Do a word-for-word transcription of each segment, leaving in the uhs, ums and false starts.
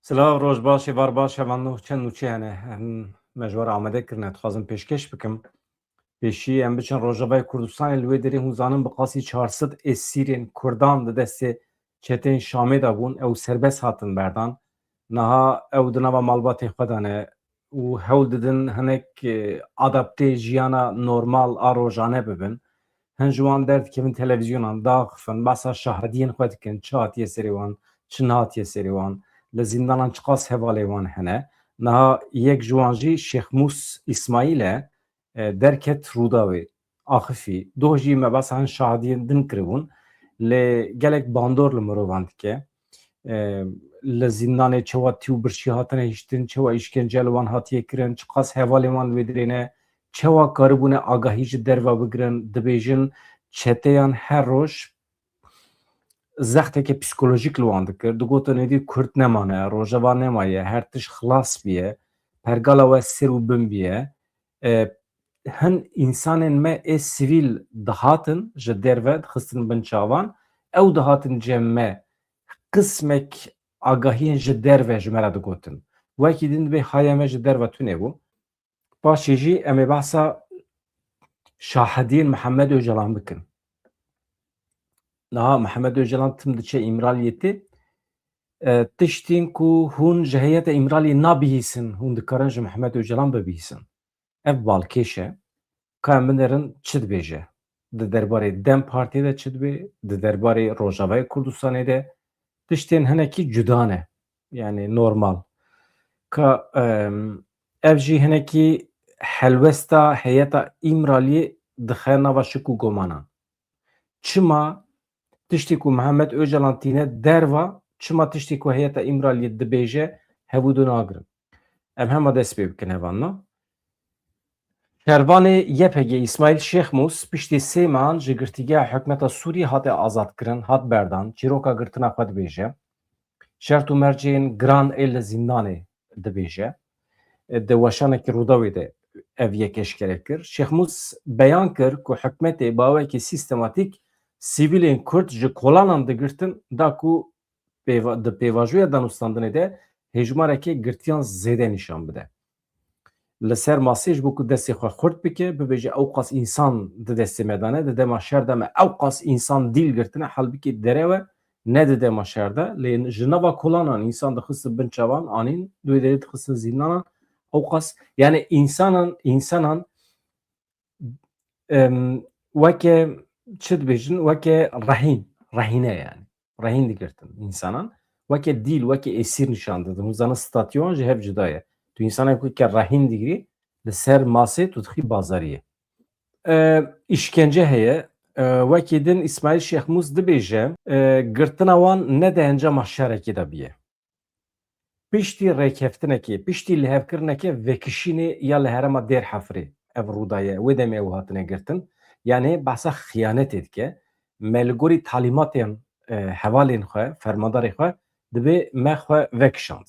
Silav, roj baş, êvar baş, hevalno, çend nûçe hene, em, me ji we re amade kirine, dixwazim pêşkêş bikim. Pêşî em biçin Rojavayê Kurdistanê, li wê derê hûn zanin bi qasî çar sed êsîrên Kurdan di destê çeteyên Şamê de bûn, ew serbest hatin berdan. Niha ew di nava malbatê xwe de ne û hewl didin hinek, e, adaptê jiyana normal a rojane bibin. Hin ji wan derdikevin televîzyonan, daxifin, behsa şahidiyên xwe dikin, çi hatiye serê wan, çi nehatiye serê wan, li zîndanan çiqas hevalê wan hene. Niha yek ji wan jî Şêxmûs Îsmaîl e, e, derket Rûdawê, axifî. Doh jî me behsa hin şahidiyên din kiribûn. Lê gelek bandor li mirovan dike. E, li zîndanê çawa tî û birçî hatine hiştin, çawa îşkence li wan hatiye kirin, çiqas hevalên wan li wê derê ne, çawa karibûne agahî ji derve bigirin, dibêjin çeteyan her roj zexteke psîkolojîk li wan dikir. Digotin êdî Kurd nemane, Rojava nemaye, her tişt xilas biye, pergala we ser û bin biye. E, hin însanên me ê sivîl dihatin ji derve, dixistin bin çavan, ew dihatin cem me, qismek agahiyên ji derve ji me re digotin. Wekî din dibê haya me ji derve tune bû. Paşê jî em ê behsa şahidiyên Mihemed Ocalan bikin. Niha Mihemed Ocalan tim diçe Îmraliyê tê, e, tiştên ku hûn ji heyeta Îmraliyê nabihîsin, hûn dikarin ji Mihemed Ocalan bibihîsin. Ev balkêş e. Ka em binêrin çi dibêje? Di derbarê DEM Partiyê de çi dibê? Di derbarê Rojavayê Kurdistanê de tiştên hinekî cuda ne. Yani normal. Ka, em, ev jî hinekî helwesta heyeta Îmraliyê dixe nava şik û gomanan. Çima tiştê ku Mihemed Ocalan tîne derva, çima tiştê ku heyeta Îmraliyê dibêje, hevûdu nagirin? Em hema dest pê bikin hevalno. Şervanê Y P G Îsmaîl Şêxmûs piştî sê mehan ji girtîgeha hikûmeta Sûriyê hate azadkirin, hat berdan, çîroka girtina xwe dibêje. Şert û mercên giran ê li zîndanê dibêje. Di weşanekî Rûdawê de ev yek eşkere kir. Şêxmûs beyan kir ku hikûmetê bi awekî sîstematîk sivîlên Kurd ji kolanan digirtin, da ku pêva-, di pêvajoya danûstandinê de hêjmarekê girtiyan zêde nîşan bide. Li ser masê ji bo ku destê xwe xurt bike, bibêje ew qas însan di destê me de ne, di dema şer de me ew qas însan dîl girtine, halbikî derew e, ne di dema şer de. Lê ji nava kolanan însan dixistin bin çavan, anîn di wê derê dixistin zîndanan, ew qas, yani însanan, însanan, em, weke, çi dibêjin, weke rehîn, rehîne yani. Rehîn digirtin însanan. Weke dîl, weke êsîr nîşan didin. Hûn zanin statûya wan ji hev cuda ye. Tu însanek weke rehîn digirî, li ser masê tu dixî bazariyê. E, îşkence heye. E, wekî din Îsmaîl Şêxmûs dibêje, e, girtina wan ne di encama şerekê de biye. Piştî rêkeftinekê, piştî lihevkirineke vekişînê ya li herêma Dêr Hefrê ev rû daye, wê demê ew hatine girtin. Yanê behsa xiyanetê dike. Me li gorî talîmatên, e, hevalên xwe, fermandarê xwe, dibê me xwe vekişand.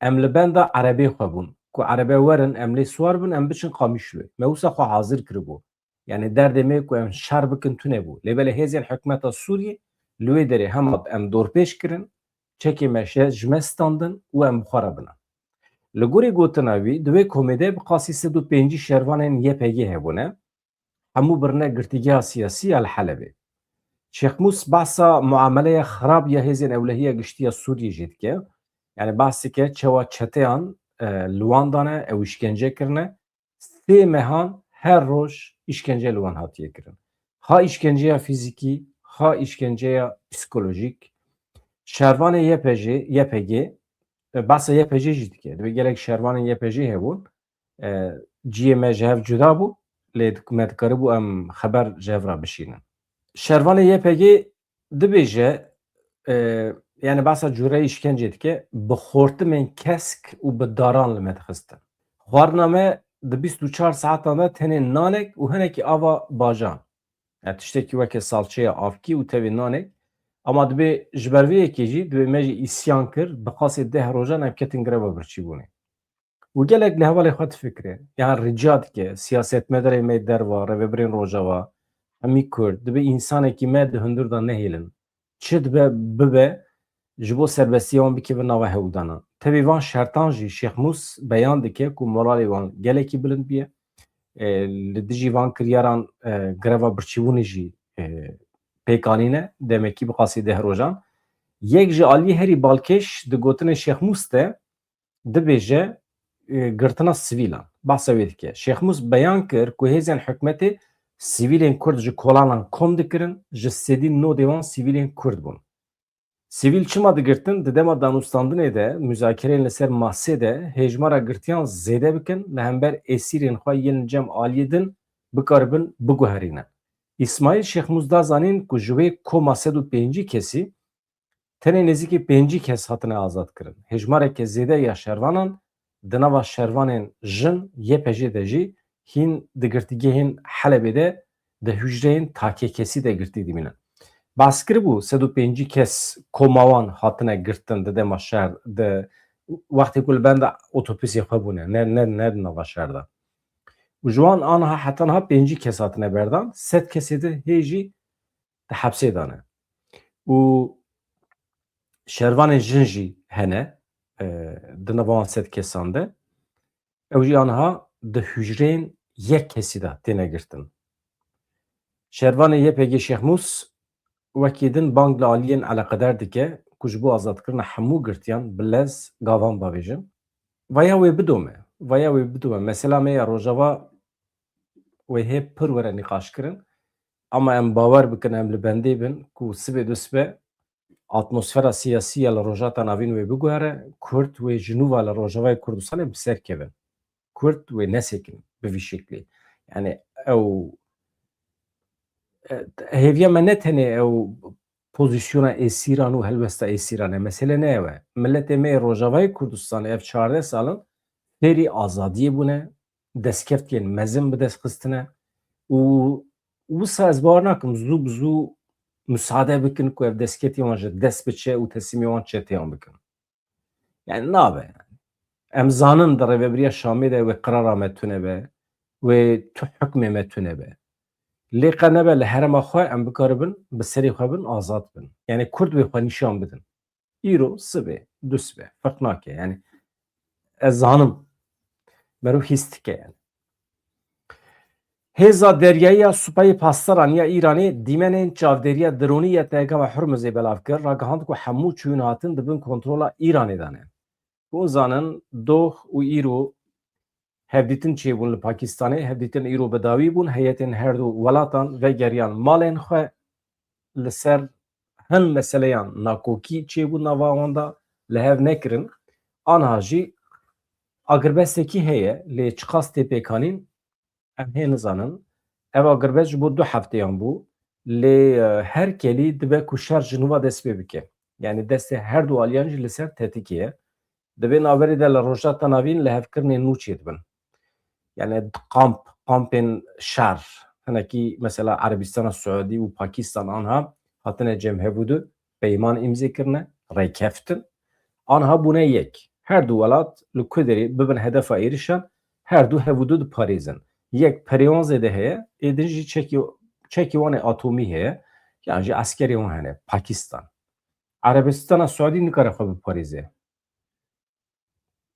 Em li benda erebê xwe bûn. Ku erebe werin, em lê siwar bin, em biçin Qamişloyê. Me wisa xwe hazir kiribû. Yani derdê me ku em şer bikin tune bû. Lê belê hêzên hikûmeta Sûriyê li wê derê hema em dorpêç kirin, çekê me şe-, ji me standin û em bi xwe re bine. Li gorî gotina wî, di wê komê de bi qasî sed û pêncî şervanên Y P G hebûne. Hemû birine girtîgeha siyasî ya li Helebê. Şêxmûs behsa muameleya xirab ya hêzên ewlehiya giştî ya Sûriyê jî dike. Yani behs dike çawa çeteyan, e, li wan dane, ew îşkence kirine. Sê mehan her roj îşkence li wan hatiye kirin. Ha îşkenceya fîzîkî, ha îşkenceya psîkolojîk. Şervanê Y P G, Y P G, e, behsa Y P G jî dike. Dibê gelek şervanên Y P G hebûn. E, ciyê me ji hev cuda bû, lê dik-, me dikaribû em xeber ji hev re bişînin. Şervanê Y P G dibêje, e, yani behsa cûreyê îşkencê dike, bi xortimên kesk û bi daran li me dixistin. Xwarina me di bîst û çar saetan de tenê nanek û hinekî ava bajan. Yani tiştekî weke salçeya avkî û tevê nanek. Ama dibê ji ber vê yekê jî dibê me jî îsyan kir, bi qasê deh rojan em ketin greva birçîbûnê. Û gelek li hevalê xwe difikire. Yan rica dike, siyasetmedarê me derva, rêvebirên Rojava, hemî Kurd, dibê însanekî me di hundir de nehêlin. Çi dibe bibe, ji bo serbestiya wan bikeve nava hewldanan. Tevî van şertan jî Şêxmûs beyan dike ku moralê wan gelekî bilind bûye. E, li dijî van kiryaran, e, greva birçîbûnê jî, e, pêk anîne, demekî bi qasî deh rojan. Yek ji aliyê herî balkêş di gotinên Şêxmûs de dibêje, e, girtina sivîlan. Behsa wê dike. Şêxmûs beyan kir ku hêzên hikûmetê sivîlên Kurd ji kolanan kom dikirin, ji sedî nodê wan sivîlên Kurd bûn. Sivîl çima digirtin? Di dema danûstandinê de, muzakereyên li ser masê de hêjmara girtiyan zêde bikin, li hember êsîrên xwe yên li cem aliyê din bikaribin biguherînin. Îsmaîl Şêxmûs da zanîn ku ji wê koma sed û pêncî kesî tenê nêzîkî pêncî kes hatine azadkirin. Hêjmareke zêde ya şervanan di nava şervanên jin Y P J de jî hîn di girtîgehên Helebê de di hûcreyên takekesî de girtî dimînin. Behs kiribû sed û pêncî kes koma wan hatine girtin di dema şer, di wextê ku li benda otobusê xwe bûne, ne, ne, ne di nava şer de. Û ji wan aniha heta niha pêncî kes hatine berdan, sed kesê di hê jî di hepsê de ne. Û şervanên jin jî hene, e, di nava wan sed kesan de. Ew jî aniha di hûcreyên yek kesî de têne girtin. Şervanê Y P G Şêxmûs wekî din bang li aliyên eleqedar dike ku ji bo azadkirina hemû girtiyan bi lez gavan bavêjin. Vaya wê bidome, vaya wê bidome. Mesela me ya Rojava wê hê pir were nîqaşkirin. Ama em bawer bikin, em li bendê bin ku sibê du sibe atmosfera siyasî ya li Rojhilata Navîn wê biguhere, Kurd wê ji nû ve li Rojavayê Kurdistanê bi ser kevin. Kurd wê nesekin bi vî şeklî. Yani ew, e, hêviya me ne tenê ew pozîsyona êsîran û helwesta êsîran e. Mesele ne ew e. Miletê me yê Rojavayê Kurdistanê ev çardeh sal in fêrî azadiyê bûne, destkeftiyên mezin bi dest xistine û wisa ez bawer nakim zû bi zû misade bikin ku ev destkeftiyê wan ji dest biçe û teslîmê wan çeteyan bikin. Yani nabe yani. Em zanin di rêvebiriya Şamê de wê qirara me tune be, wê tu hukmê me tune be. Lê qe nebe li herêma xwe em bikaribin bi serê xwe bin azad bin. Yani Kurd wê xwe nîşan bidin. Îro, sibê, du sibe, ferq nake. Yani ez zanim. Merû hîs dike yani. Hêza deryayî ya Supayê Pasdaran ya Îranê dîmenên çavdêriya dronî ya Tengava Hurmizê belav kir, ragihand ku hemû çûyîn hatin di bin kontrola Îranê de ne. Hûn zanin, doh û îro hevdîtin çêbûn li Pakistanê, hevdîtin îro bi dawî bûn, heyetên her du welatan vegeriyan malên xwe, li ser hin meseleyan nakokî çêbû nava wan de, li hev nekirin. Aniha jî agirbestekî heye, lê çiqas tê pêkanîn, em hê nizanin. Ev agirbest ji bo du hefteyan bû, lê, e, her kelî dibe ku şer ji nû ve dest pê bike. Yani destê her du aliyan jî li ser tetikê ye. Di vê navberê de li Rojhilata Navîn lihevkirinên nû çêdibin. Yani kamp, kampên şer, hinekî mesela Erebistana Siûdî û Pakistan anha hatine cem hevûdu, peyman îmze kirine, rêkeftin. Anha bûne yek. Her du welat li ku derê bibin hedefa êrişan, her du hevûdu diparêzin. Yek perê wan zêde heye, ê din jî çekî, çekî wan ê atomî heye, yan jî eskerê wan hene. Pakistan. Erebistana Siûdî nikare xwe biparêze.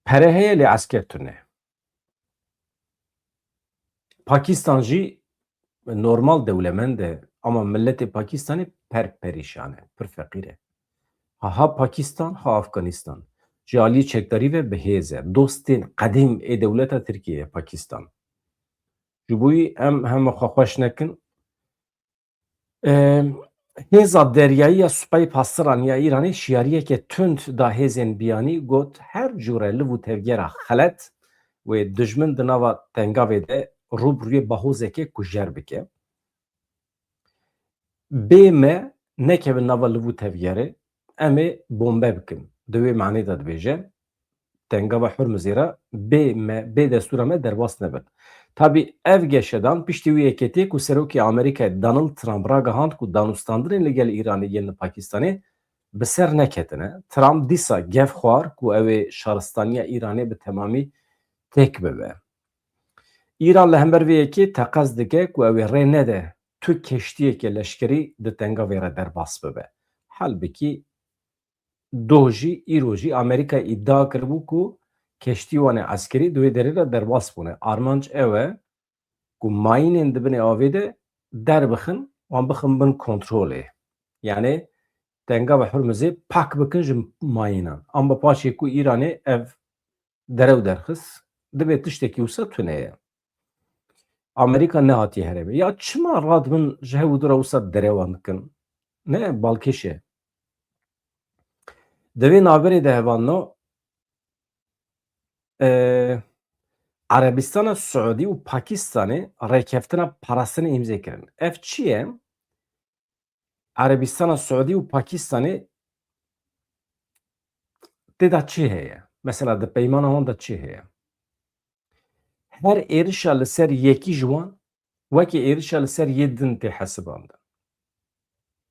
Pere heye lê esker tune. Pakistan jî normal dewlemend e ama miletê Pakistanê per perîşan e, pir feqîr e. Ha, ha Pakistan, ha Afganistan. Ji aliyê çekdarî ve bi hêz e. Dostên qedîm ê dewleta Tirkiyê ye Pakistan. Ji bo wî em heme xwe xweş nekin. Em, Hêza deryayî ya Supayê Pasdaran ya Îranê şiyariyeke tund da hêzên biyanî, got, her cûre liv û tevgera xelet wê dijmin di nava tengavê de rû bi rûyê bahozeke kujer bike. Bê me nekevin nava liv û tevgerê, em ê bombe bikin. Di wê manê de dibêje, Tengava Hurmizê re bê me, bê destûra me derbas nebin. Tabî ev geşedan piştî wî yekê tê ku Serokê Amerîkayê Donald Trump ragihand ku danûstandinên li gel Îranê yên li Pakistanê bi ser neketine. Trump dîsa gev xwar ku ew ê şaristaniya Îranê bi temamî têk bibe. Îran li hember vê yekê teqez dike ku ew ê rê nede tu keştiyeke leşkerî di tengavê re derbas bibe. Halbikî doh jî, îro jî Amerîka îdia kiribû ku keştî wan ê eskerî di wê derê de derbas bûne. Armanc ew e ku mayînên di binê avê de derbixin, wan bixin bin kontrolê. Yanî tenga ve Hurmizê pak bikin ji mayînan. Amba paşê ku Îranê ev derew derxist, dibê tiştekî wisa tune ye. Amerîka nehatiye herêmê. Ya çima radibin ji hev û dû re wisa derewan dikin? Ne balkêş e. Di vê navberê de hevalno, e, Erebistana Siûdî û Pakistanê rêkeftina parastinê îmze kirin. Ev çi ye? Erebistana Siûdî û Pakistanê tê de çi heye? Mesela di peymana wan de çi heye? Her êrişa li ser yekî ji wan wekî êrişa li ser yê din tê hesibandin.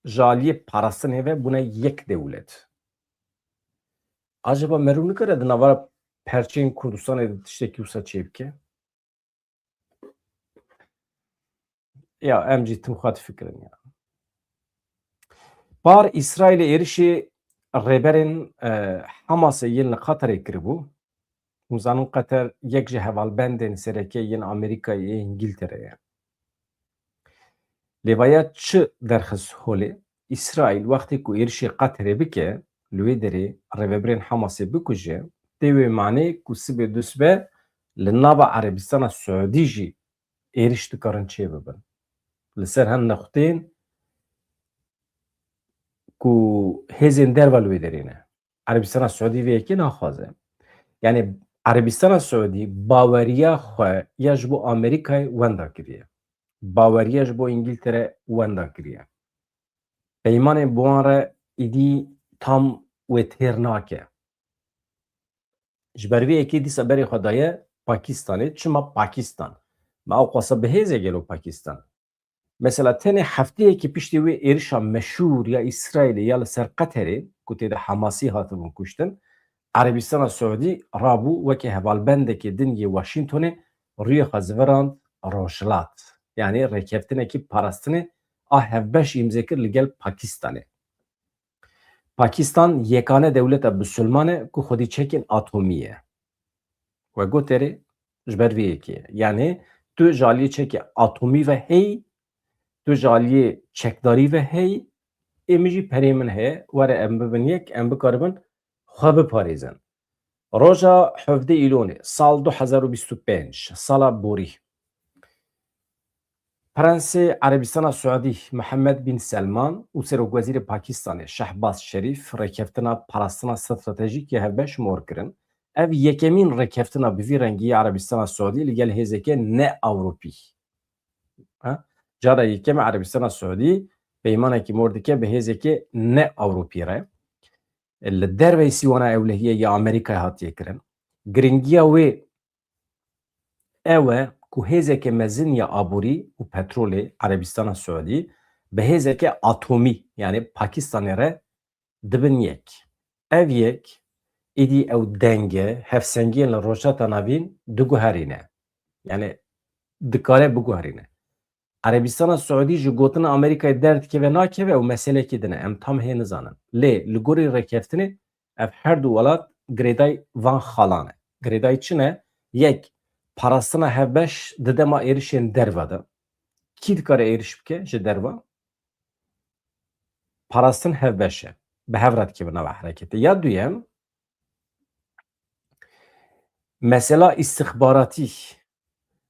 Ji aliyê parastinê ve bûne yek dewlet. Acaba meriv nikare di navara perçeyên Kurdistanê de tiştekî wisa çêbike? Ya, em jî tim xwe difikirin ya. Par Îsraîlê êrişê rêberên, e, Hamasê yên li Qatarê kiribû. Hûn zanin Qatar yek ji hevalbendên sereke yên Amerîkayê ê Îngiltere ye. Lê vaya çi derxist holê? Îsraîl wextê ku êrişê Qatarê bike, li wê derê rêvebirên Hamasê bikuje, tê wê manê ku sibê dusbe li nava Erebistana Siûdî jî êriş dikarin çêbibin. Li ser hin nextên ku hêzên derve li wê derê ne. Erebistana Siûdî vê yekê naxwaze. Yanî Erebistana Siûdî baweriya xwe ya ji bo Amerîkayê wenda kiriye. Baweriya ji bo Îngiltere wenda kiriye. Peymanên bi wan re îdî tam wê têr nake. Ji ber vê yekê dîsa berê xwe daye Pakistanê. Çima Pakistan? Ma ew xwasa bi hêzê gelo Pakistan? Mesela tenê hefteyekî piştî wê êrişa meşhûr ya Îsraîlê ya li ser Qeterê ku tê de Hamasî hatibûn kuştin, Erebistana Siûdî rabû weke hevalbendekê din yê Washingtonê rûyê xwe zivirand rojhilat. Yanî rêkeftinekî parastinê a hevbeş îmze kir li gel Pakistanê. Pakistan yekane dewleta bisilman e ku xwedî çekên atomî ye. We got erê, ji ber vê yekê ye. Yanî tu ji aliyê çekê atomî ve heyî, tu ji aliyê çekdarî ve heyî, ê min jî perê min heye, were em bibin yek, em bikaribin xwe biparêzin. Roja hevdeh Îlonê, sal du hezar û bîst û pênc, sala borî. Prensê Erebistana Siûdî Mihemed Bin Selman û Serokwezîrê Pakistanê Şehbaz Şerîf rêkeftina parastina stratejîk ya hevbeş mor kirin. Ev yekemîn rêkeftina bi vî rengî ya Erebistana Siûdî li gel hêzeke ne Ewropî. Ha? Cara yekem e Erebistana Siûdî peymanekî mor dike bi hêzeke ne Ewropî re. Li derveyî Sîwana Ewlehiyê ya Amerîkayê hatiye kirin. Giringiya wê ew e ku hêzeke mezin ya aborî û petrolê Erebistana Siûdî bi hêzeke atomî, yanî Pakistanê re dibin yek. Ev yek êdî ew denge, hevsengiyên li Rojhilata Navîn diguherîne. Yanî dikare biguherîne. Erebistana Siûdî ji gotina Amerîkayê derdikeve nakeve, ew meselekî din e. Em tam hê nizanin. Lê li gorî rêkeftinê ev her du welat girêdayî van xalan e. Girêdayî çi ne? Yek, parastina hevbeş di dema êrişên derve de. Kî dikare êriş bike ji derve? Parastin hevbeş e. Bi hev re dikeve nava hereketê. Ya duyem, mesela îstixbaratî,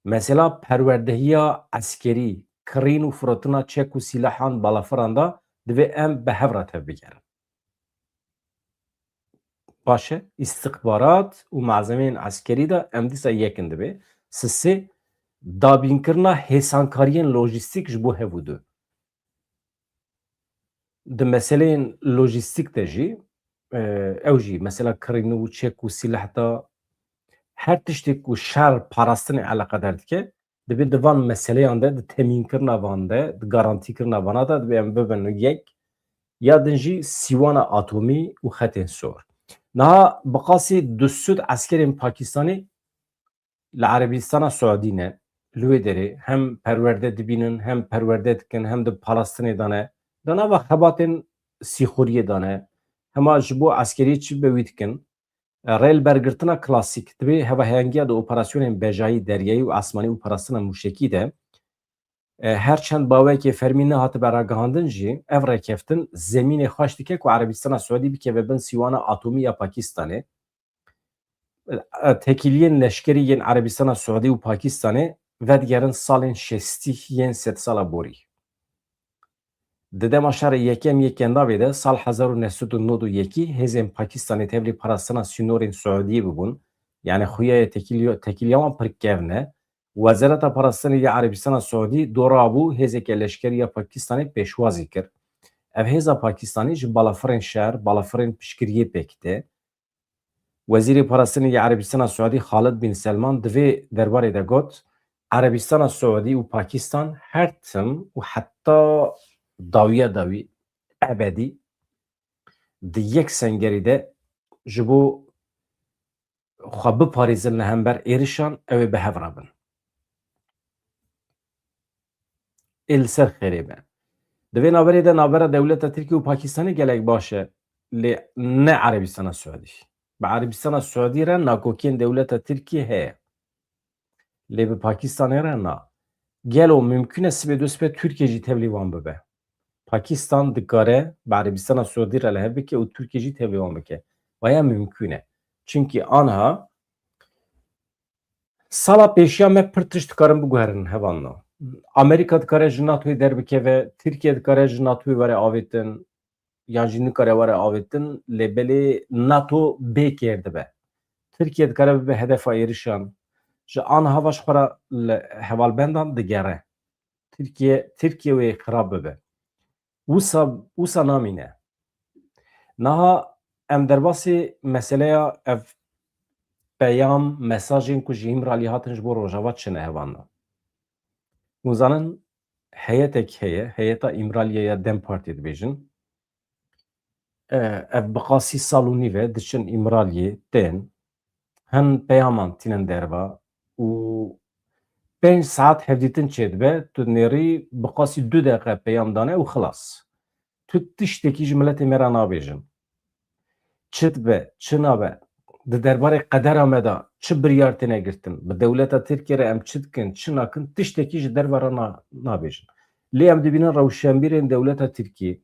mesela perwerdehiya eskerî, kirîn û firotina çek û sîlehan balafiran de divê em bi hev re tevbigerin. Baş e, îstixbarat û malzemeyên eskerî de em dîsa yek in divê. Sisê, dabînkirina hêsankariyên lojîstîk ji bo hev û du. Di meseleyên lojîstîk de jî, e, ew jî mesela kirîn û çek û sîleh de her tiştê ku şer parastinê eleqedar dike, divê di van meseleyan de, di temînkirina van de, di garantîkirina vana de divê em bibin yek. Ya din jî sîwana atomî û xetên sor. Niha bi qasî du sed eskerên Pakistanî li Erebîstana Siûdî ne, li wê derê hem perwerde dibînin, hem perwerde dikin, hem di parastinê de ne. Di nava xebatên sîxuriyê de ne, hema ji bo eskeriyê çi be wî dikin. E, rê li bergirtina klasîk, divê hevahengiya di operasyonên bejayî, deryayî û esmanî û parastina mûşekî de, e, her çend bawekê fermî nehatibe ragihandin jî, ev rêkeftin zemînê xweş dike ku Erebistana Siûdî bikeve bin sîwana atomî ya Pakistanê. E, tekîliyên leşkerî yên Erebistana Siûdî û Pakistanê vedigerin salên şêstî yên sedsala borî. Di dema şerê yekem yê Kendavê de, sal hezar û neh sed û nod û yekî, hêzên Pakistanê tevlî parastina sînorên Siûdiyê bibûn. Yani xuya ye tekîliyo-, tekîliya wan pir kevn e. Wezareta Parastinê ya Erebistana Siûdî dora bû, hêzeke leşkerî ya Pakistanê pêşwazî kir. Ev hêza Pakistanî ji balafirên şer, balafirên piştgiriyê pêk tê. Wezîrê Parastinê ya Erebistana Siûdî Xalid bin Selman di vê derbarê de got, Erebistana Siûdî û Pakistan her tim û heta dawiya dawî, ebedî, di yek sengerî de ji bo xwe biparêzin li hember êrişan, ew ê bi hev re bin. Ê li ser xêrê be. Di vê navberê de navbera dewleta Tirkiye û Pakistanê gelek baş e, lê ne Erebistana Siûdî. Bi Erebistana Siûdî re nakokiyên dewleta Tirkiye heye. Lê bi Pakistanê re na. Gelo mimkun e sibê du sibê Tirkiye jî tevlî wan bibe? Pakistan dikare bi Erebistana Siûdî re li hev bike û Tirkiye jî tevlî wan bike. Waya mimkun e. Çimkî anha sala pêşiya me pir tişt dikarin biguherin hevalno. Amerîka dikare ji NATOyê derbikeve, Tirkiye dikare ji NATOyê were avêtin, yan jî nikare were avêtin, lê belê NATO bê kêr dibe. Tirkiye dikare bibe hedefa êrişan. Ji anha ve ji xwe re li hevalbendan digere. Tirkiye, Tirkiye wê xirab bibe. Wisa, wisa namîne. Niha em derbasî meseleya ev peyam, mesajên ku ji Îmraliyê hatin ji bo Rojava çi ne hevalno? Hûn zanin heyetek heye, heyeta Îmraliyê ya DEM Partiyê dibêjin. E, ev bi qasî sal û nîv e, diçin Îmraliyê tên, hin peyaman tînin derva û pênc saet hevdîtin çêdibe, tu nêrî bi qasî du deqe peyam dane û xilas. Tu tiştekî ji miletê me re nabêjin. Çi dibe, çi nabe, di derbarê qedera me de çi biryar têne girtin, bi dewleta Tirkiye re em çi dikin, çi nakin, tiştekî ji derve re na-, nabêjin. Lê em dibînin rewşenbîrên dewleta Tirkiye,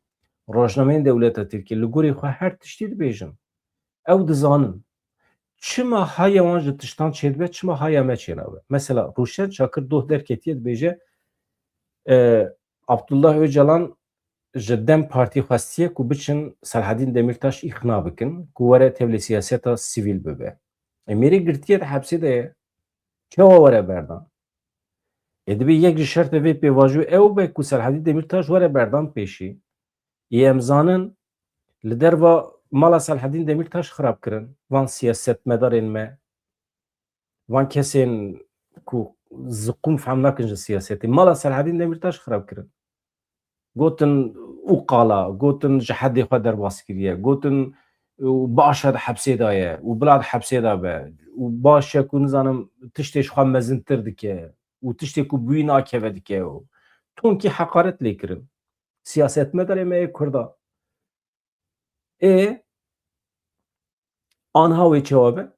rojnameyên dewleta Tirkiye li gorî xwe her tiştî dibêjin. Ew dizanin. Çima haya wan ji tiştan çêdibe, çima haya me çênabe? Mesela Rûşen Çakir doh derketiye dibêje, e, Abdullah Öcalan ji DEM Partî xwestiye ku biçin Selahedîn Demîrtaş îqna bikin ku were tevlî siyaseta sivîl bibe. Ê mêrê girtiye di hepsê de ye. Çawa were berdan? Ê dibê yek ji şertê vê pêvajoyê ew be ku Selahedîn Demîrtaş were berdan pêşî. Ê em zanin li derva mala Selahedîn Demîrtaş xirab kirin van siyasetmedarên me, van kesên ku ziqûm fehm nakin ji siyasetê, mala Selahedîn Demîrtaş xirab kirin. Gotin û qala, gotin ji hedê xwe derbas kiriye, gotin û baş e di hepsê de ye û bila di hepsê de be û baş e ku nizanim tiştê ji xwe mezintir dike û tiştê ku bi wî nakeve dike û tonkî heqaret lê kirin. Siyasetmedarê me yê Kurda. Ê anha wê çawa be?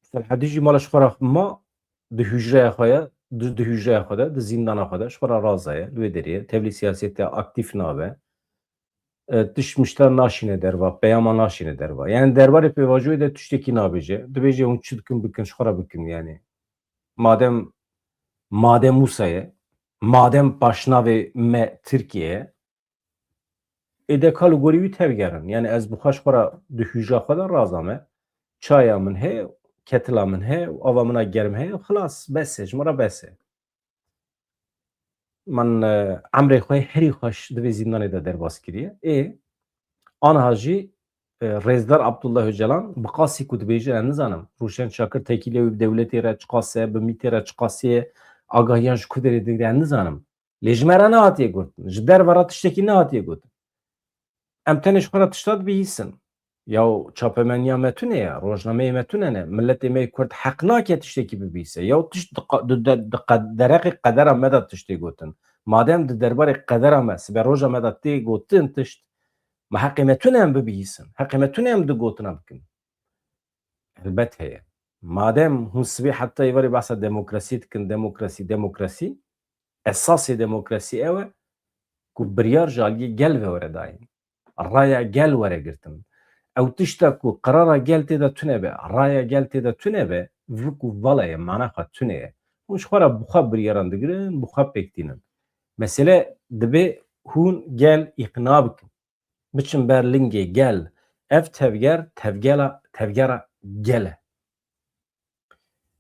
Selahedîn jî mala ji xwe re ma di hûcreya xwe ye, di, di hûcreya xwe de, di zîndana xwe de, ji xwe re raza ye, li wê derê ye, tevlî siyasetê aktîf nabe. E, tişt mişta naşîne derva, peyama naşîne derva. Yani derbarê pêvajoyê de tiştekî nabêje. Dibêje hûn çi dikin bikin, ji xwe re bikin yani. Madem, madem wisa ye, madem paşnavê me Tirkiye ye, ê de ka li gorî wî tevgerin. Yani ez bi xwe ji xwe re di hûca xwe de raza me. Çaya min heye, ketila min heye, ava min a germ heye, xilas, bes e, ji min re bes e. Min, e, emrê xwe herî xweş di vê zîndanê de derbas kiriye. Ê, anha jî, e, Rêzdar Abdullah Öcalan bi qasî ku dibêje, ez nizanim, Rûşen Çakir tekîlê wî bi dewletê re çiqas e, bi mîtê re çiqasî ye, agahiyan ji ku derê digre, ez nizanim. Lê ji me re nehatiye gotin. Ji derve re tiştekî nehatiye gotin. Em tenê ji xwe re tişta dibihîsin. Yaw çapemeniya me tune ye, rojnameyê me tune ne. Miletê me yê Kurd heq nake tiştekî bibihîse. Yaw tişt di qa-, di de-, di qe-, dereqê qedera me de tiştê gotin. Madem di derbarê qedera me, sibe roja me de tê gotin tişt, Ma heqê me tune em bibihîsin? Heqê me tune em di gotina bikin? Elbet heye. Madem hûn sibê heta êvarê behsa demokrasiyê dikin, demokrasî, demokrasî, esasê demokrasî ew e ku biryar ji aliyê gel ve were dayîn. Raya gel were girtin. Ew tişta ku qirara gel tê de tune be, raya gel tê de tune be, vik û vala ye, mana xwe tune ye. Hûn ji xwe re bi xwe biryaran digirin, bi xwe pêk tînin. Mesele dibe hûn gel îqna bikin. Biçin ber lingê gel. Ev tevger, tevgela, tevgera gel e.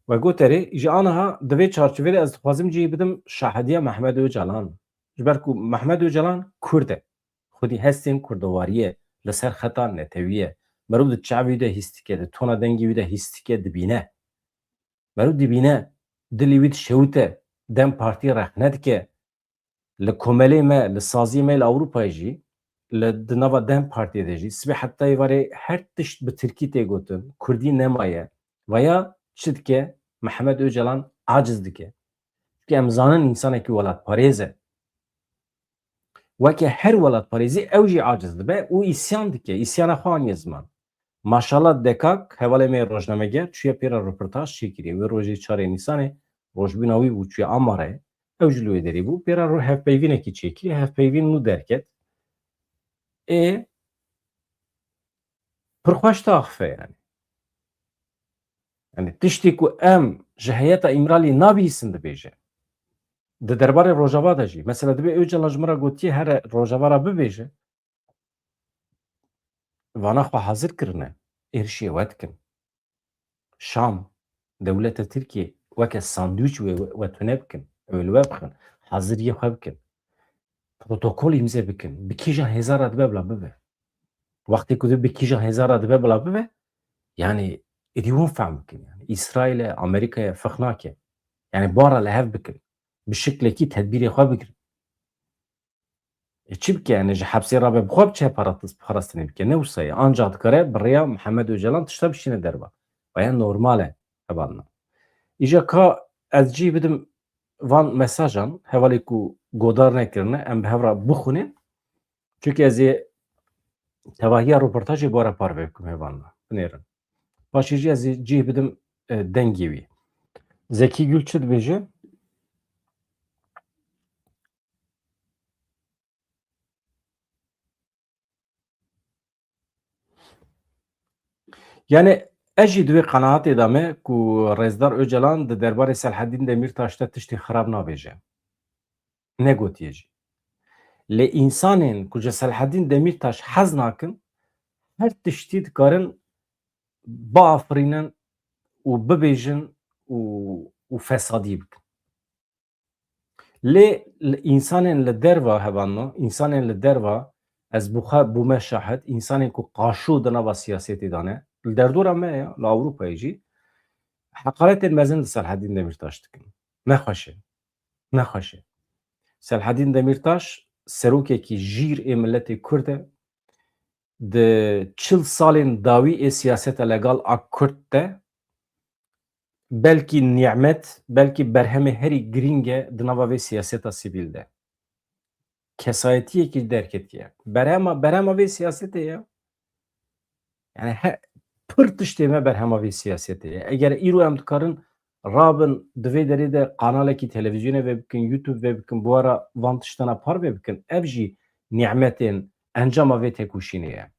We goterê, ji aniha di vê çarçovê de ez dixwazim cihê bidim şahediya Mehmet Ocalan. Ji ber ku Mehmet Ocalan Kurd e. Xwedî hestên kurdewariyê li ser xeta netewî ye. Merû di çavê wî de hîs dike, di tona dengê wî de hîs dike, dibîne. Merû dibîne, dilê wî dişewite, DEM Partî rexne dike. Li komelê me, li saziyê me li Ewropayê jî, li di nava DEM Partiyê de jî, sibê heta êvarê her tişt bi tirkî tê gotin, kurdî nemaye. Vaya çi dike? Mehmet Ocalan aciz dike. Çunke em zanin însanekî welatparêz e. Weke her welatparêzî ew jî aciz dibe û îsyan dike, îsyana xwe aniye ziman. Maşallah Dekak, hevalê me rojnameger, çûye pê re roportaj çêkiriye. Wê rojê çarê Nîsanê rojbîna wî bû, çûye Amarayê. Ew jî li wê derê bû. Pê re ro-, hevpeyvînekî çêkiriye. Hevpeyvîn nû derket. Ê pir xweş diaxife yani. Yani tiştê ku em ji heyeta Îmralî nabihîsin dibêje. Di derbarê Rojava de jî. Mesela dibe Ocalan ji min re gotiye here Rojava re bibêje. Vana xwe hazir kirine, êrişê we dikin. Şam, dewleta Tirkiyê weke sandwîç wê, we tune bikin, wê li we bixin, haziriyê xwe bikin. Protokol îmze bikin, bi kîjan hêza re dibe bila bibe. Wextê ku dibe bi kîjan hêza re dibe bila bibe, yani êdî hûn fehm bikin. Yani Îsraîl e, Amerîka ye, ferq nake. Yani bara li hev bikin. Bi şiklekî tedbîrê xwe bigirin. E, çi bike? Yani ji hepsê rabe bi xwe biçe parat-, parastinê bike. Ne wisa ye. Ancax dikare bi rêya Mihemed Ocalan tişta bişîne derva. Vaya normal e hevalna. Îja ka ez cî bidim van mesajan, hevalê ku godar nekirine, em bi hev re bixwînin. Çunke ez ê tevahiya roportajê bi we re parve bikim hevalna. Binêrin. Paşê jî ez ê cî bidim, e, dengê wî. Zekî Gül çi dibêje? Yani ez jî di wê qenaatê de me ku Rêzdar Ocalan di derbarê Selhedîn Demîrtaş de tiştê xirab nabêje. Negotiye jî. Lê însanên ku ji Selhedîn Demîrtaş hez nakin, her tiştî dikarin biafirînin û bibêjin û, û fesadî bikin. Lê li, însanên li derva hevalno, însanên li derva, ez bi xwe bûme şahid, însanên ku qaşo di nava siyasetê de ne, li derdora me ya, li Ewropayê jî, heqaretên mezin li Selhedîn Demîrtaş dikin. Nexweş e. Nexweş e. Selhedîn Demîrtaş serokekî jîr ê miletê Kurd e. Di çil salên dawî ê siyaseta legal a Kurd de belkî nîmet, belkî berhemê herî girîng e di nava vê siyaseta sivîl de. Kesayetiyekî derketiye. Berhema, berhema vê siyasetê ye. Yani he, pir tiştê me berhema vê siyasetê ye. Eger îro em dikarin rabin di vê derê de kanalekî televîzyonê ve bikin, YouTube ve bikin, bi we re van tiştana parve bikin, ev jî nîmetên encama vê têkoşînê ye.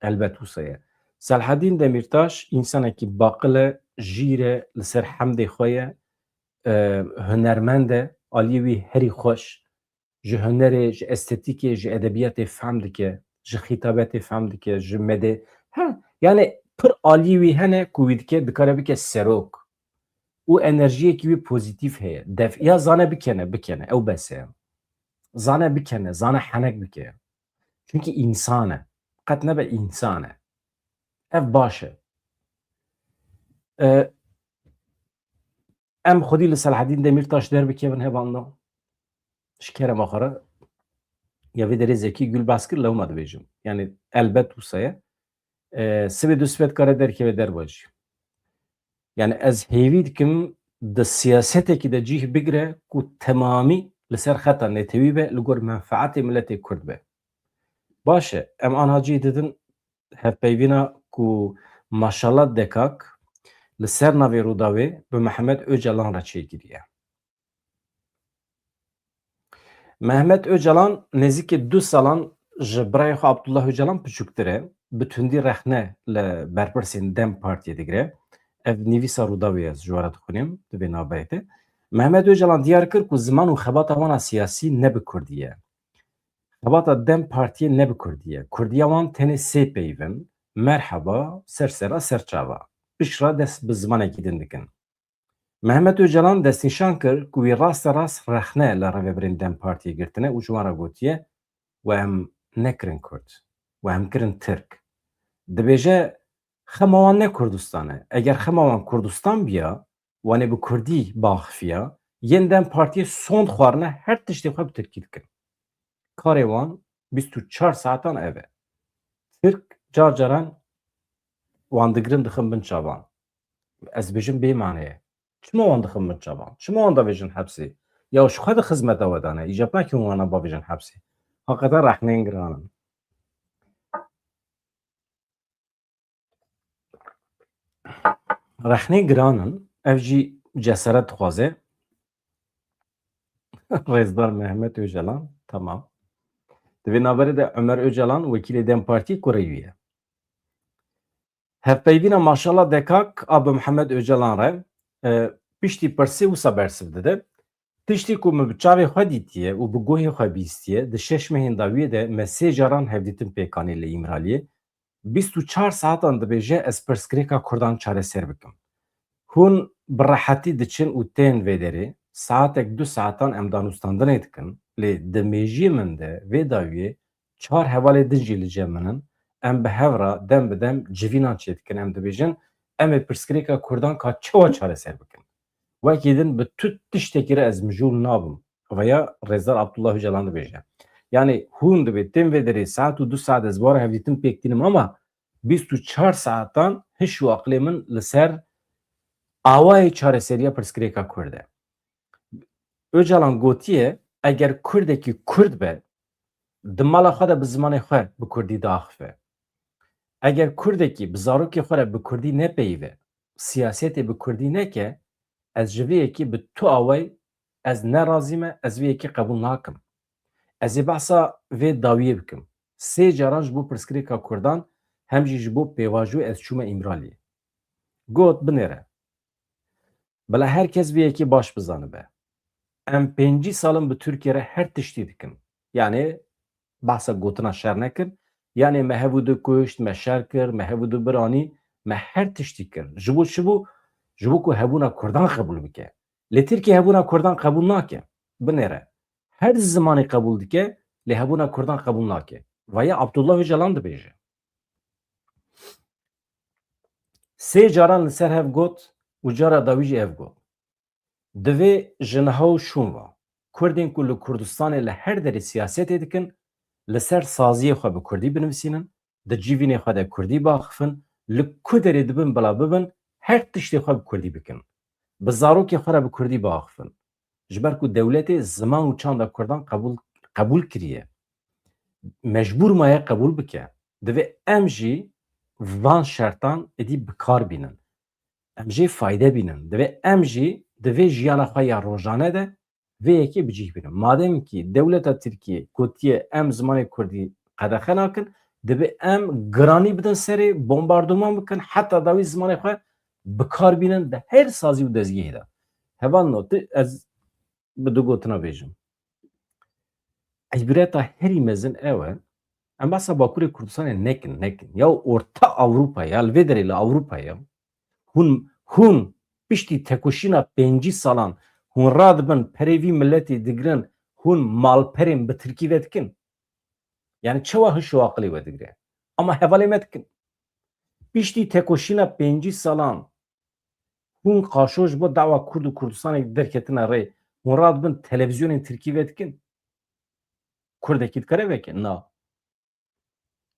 Elbet wisa ye. Selhedîn Demîrtaş însanekî baqil e, jîr e, li ser hemdê xwe ye, e, hunermend e, aliyê wî herî xweş, ji hunerê, ji estetîkê, ji edebiyatê fehm dike, ji xîtabetê fehm dike, ji medê, he, yani pir aliyê wî hene ku wî dike, dikare bike serok. Û enerjiyekî wî pozîtîf heye. Def-, ya zane bikene, bikene, ew bes e. Zane bikene, zane henek bike. Çunkî însan e. Qet nebe însan e. Ev baş e. E, em xwedî li Selhedîn Demîrtaş derbikevin hevalno. Ji kerema xwe re. Ya vê derê Zekî Gül behs kir, lewma dibêjim. Yani elbet wisa ye. E, sibê du sibê dikare derkeve derva jî. Yani ez hêvî dikim di siyasetekî de cîh bigire ku temamî li ser xeta netewî be, li gor menfeetê miletê Kurd be. Baş e, em aniha cî didin hevpeyvîna ku Maşallah Dekak li ser navê Rûdawê bi Mehmet Ocalan re çêkiriye. Mehmet Ocalan nêzîkî du salan ji birayê xwe Abdullah Ocalan piçûktir e. Bi tundî rexne li berpirsên DEM Partiyê digire. Ev nivîsa Rûdawê ye, ez ji we re dixwînim, di vê navberê de. Mehmet Ocalan diyar kir ku ziman û xebata wan a siyasî ne bi kurdî ye. Xebata DEM Partiyê ne bi kurdî ye. Kurdiya wan tenê sê peyv in. Merheba, ser sera, ser çava. Piştre dest bi zimanekî din dikin. Mehmet Ocalan destnîşan kir ku wî raste rast rexne li rêvebirên DEM Partiyê girtine û ji wan re gotiye, we em nekirin kurd, we em kirin tirk. Dibêje, xema wan ne Kurdistan e. Eger xema wan Kurdistan biya, wan ê bi kurdî biaxifiya, yên DEM Partiyê sond xwarine, her tiştê xwe bi tirkî dikin. Karê wan bîst û çar saetan ev e. Tirk car caran wan digirin, dixin bin çavan. Ez dibêjim bê mane ye. Çima wan dixin bin çavan? Çima wan davêjin hepsê? Ya ji xwe di xizmeta we de ne. Îcab nake hûn wana bavêjin hepsê. Heqîqeten rexneyên giran in. Rexneyên giran in. Ev jî cesaret dixwaze. Rêzdar Mehmet Ocalan. Tamam. Di vê navberê de Ömer Ocalan, wekîlê DEM Partî, kurê wî ye. Hevpeyvîna Maşallah Dekak a bi Mihemed Ocalan re, e, piştî pirsê wisa bersiv dide. Tiştî ku min bi çavê xwe dîtiye û bi guhê xwe bîstiye, di şeş mehên dawiyê de me sê caran hevdîtin pêk anî li Îmraliyê. Bîst û çar saetan dibêje, ez pirsgirêka Kurdan çareser bikim. Hûn bi rehetî diçin û tên vê derê, saetek du saetan em danûstandinê dikin, lê di mêjiyê min de vê dawiyê çar hevalê din jî li cem min in, em bi hev re dem bi dem civînan çêdikin, em dibêjin, em ê pirsgirêka Kurdan ka çawa çareser bikin. Wekî din bi tu tiştekî re ez mijûl nabim. Veya Rêzdar Abdullah Ocalan dibêje. Yanî hûn dibê tên vê derê saet û du saet ez bi we re hevdîtin pêk tînim ama bîst û çar saetan hiş û aqilê min li ser awayê çareseriya pirsgirêka Kurd e. Ocalan gotiye, eger Kurdekî Kurd be, di mala xwe de bi zimanê xwe bi Kurdî diaxife. Eger Kurdekî bi zarokê xwe re bi Kurdî nepeyive, siyasetê bi Kurdî neke, ez ji vê yekê bi tu awayî ez ne razî me, ez vê yekê qebûl nakim. Ez ê behsa vê dawiyê bikim. Sê caran ji bo pirsgirêka Kurdan, hem jî ji bo pêvajoyê ez çûme Îmraliyê. Got, binêre. Bila her kes vê yekê baş bizanibe. Em pêncî sal in bi Tirkiye re her tiştî dikin. Yanî behsa gotina şer nekin. Yanî me hev û du kuşt, me şer kir, me hev û du biranî, me her tiştî kir. Ji bo çi bû? Ji bo ku hebûna Kurdan qebûl bike. Lê Tirkiye hebûna Kurdan qebûl nake. Binêre. Her zimanê qebûl dike, lê hebûna Kurdan qebûl nake. Vaya Abdullah Ocalan dibêje. Sê caran li ser hev got û cara dawî jî ev got. Divê ji niha û şûn ve Kurdên ku li Kurdistanê li her derê siyasetê dikin, li ser saziyê xwe bi Kurdî binivîsînin, di civînê xwe de Kurdî biaxifin, li ku derê dibin bila bibin, her tiştê xwe bi Kurdî bikin. Bi zarokê xwe re bi Kurdî biaxifin. Ji ber ku dewletê ziman û çanda Kurdan qebûl, qebûl kiriye. Mecbûr maye qebûl bike. Divê em jî van şertan êdî bi kar bînin. Em jê fayde bînin. Divê em jî di vê jiyana xwe ya rojane de vê yekê bi cih bînin. Madem kî dewleta Tirkiyê gotiye em zimanê Kurdî qedexe nakin, divê em giranî bidin serê, bombarduman bikin, heta dawî zimanê xwe bi kar bînin di her sazî û dezgehê de. Hevalno, tu, ez bi du gotina bêjim. Îbreta herî mezin ew e, em behsa Bakurê Kurdistanê nekin, nekin. Ya Orta Ewropa ya, li vê derê li Ewropa ya, hûn, hûn piştî tekoşîna pêncî salan hûn radibin perê vî miletê digirin, hûn malperên bi tirkî vedikin. Yani çawa hiş û aqilê we digire? Ama hevalê me dikin. Piştî tekoşîna pêncî salan hûn qaşo ji bo dawa Kurd û Kurdistanê derketine rê, hûn radibin televîzyonên tirkî vedikin. Kurdekî dikare veke? Na.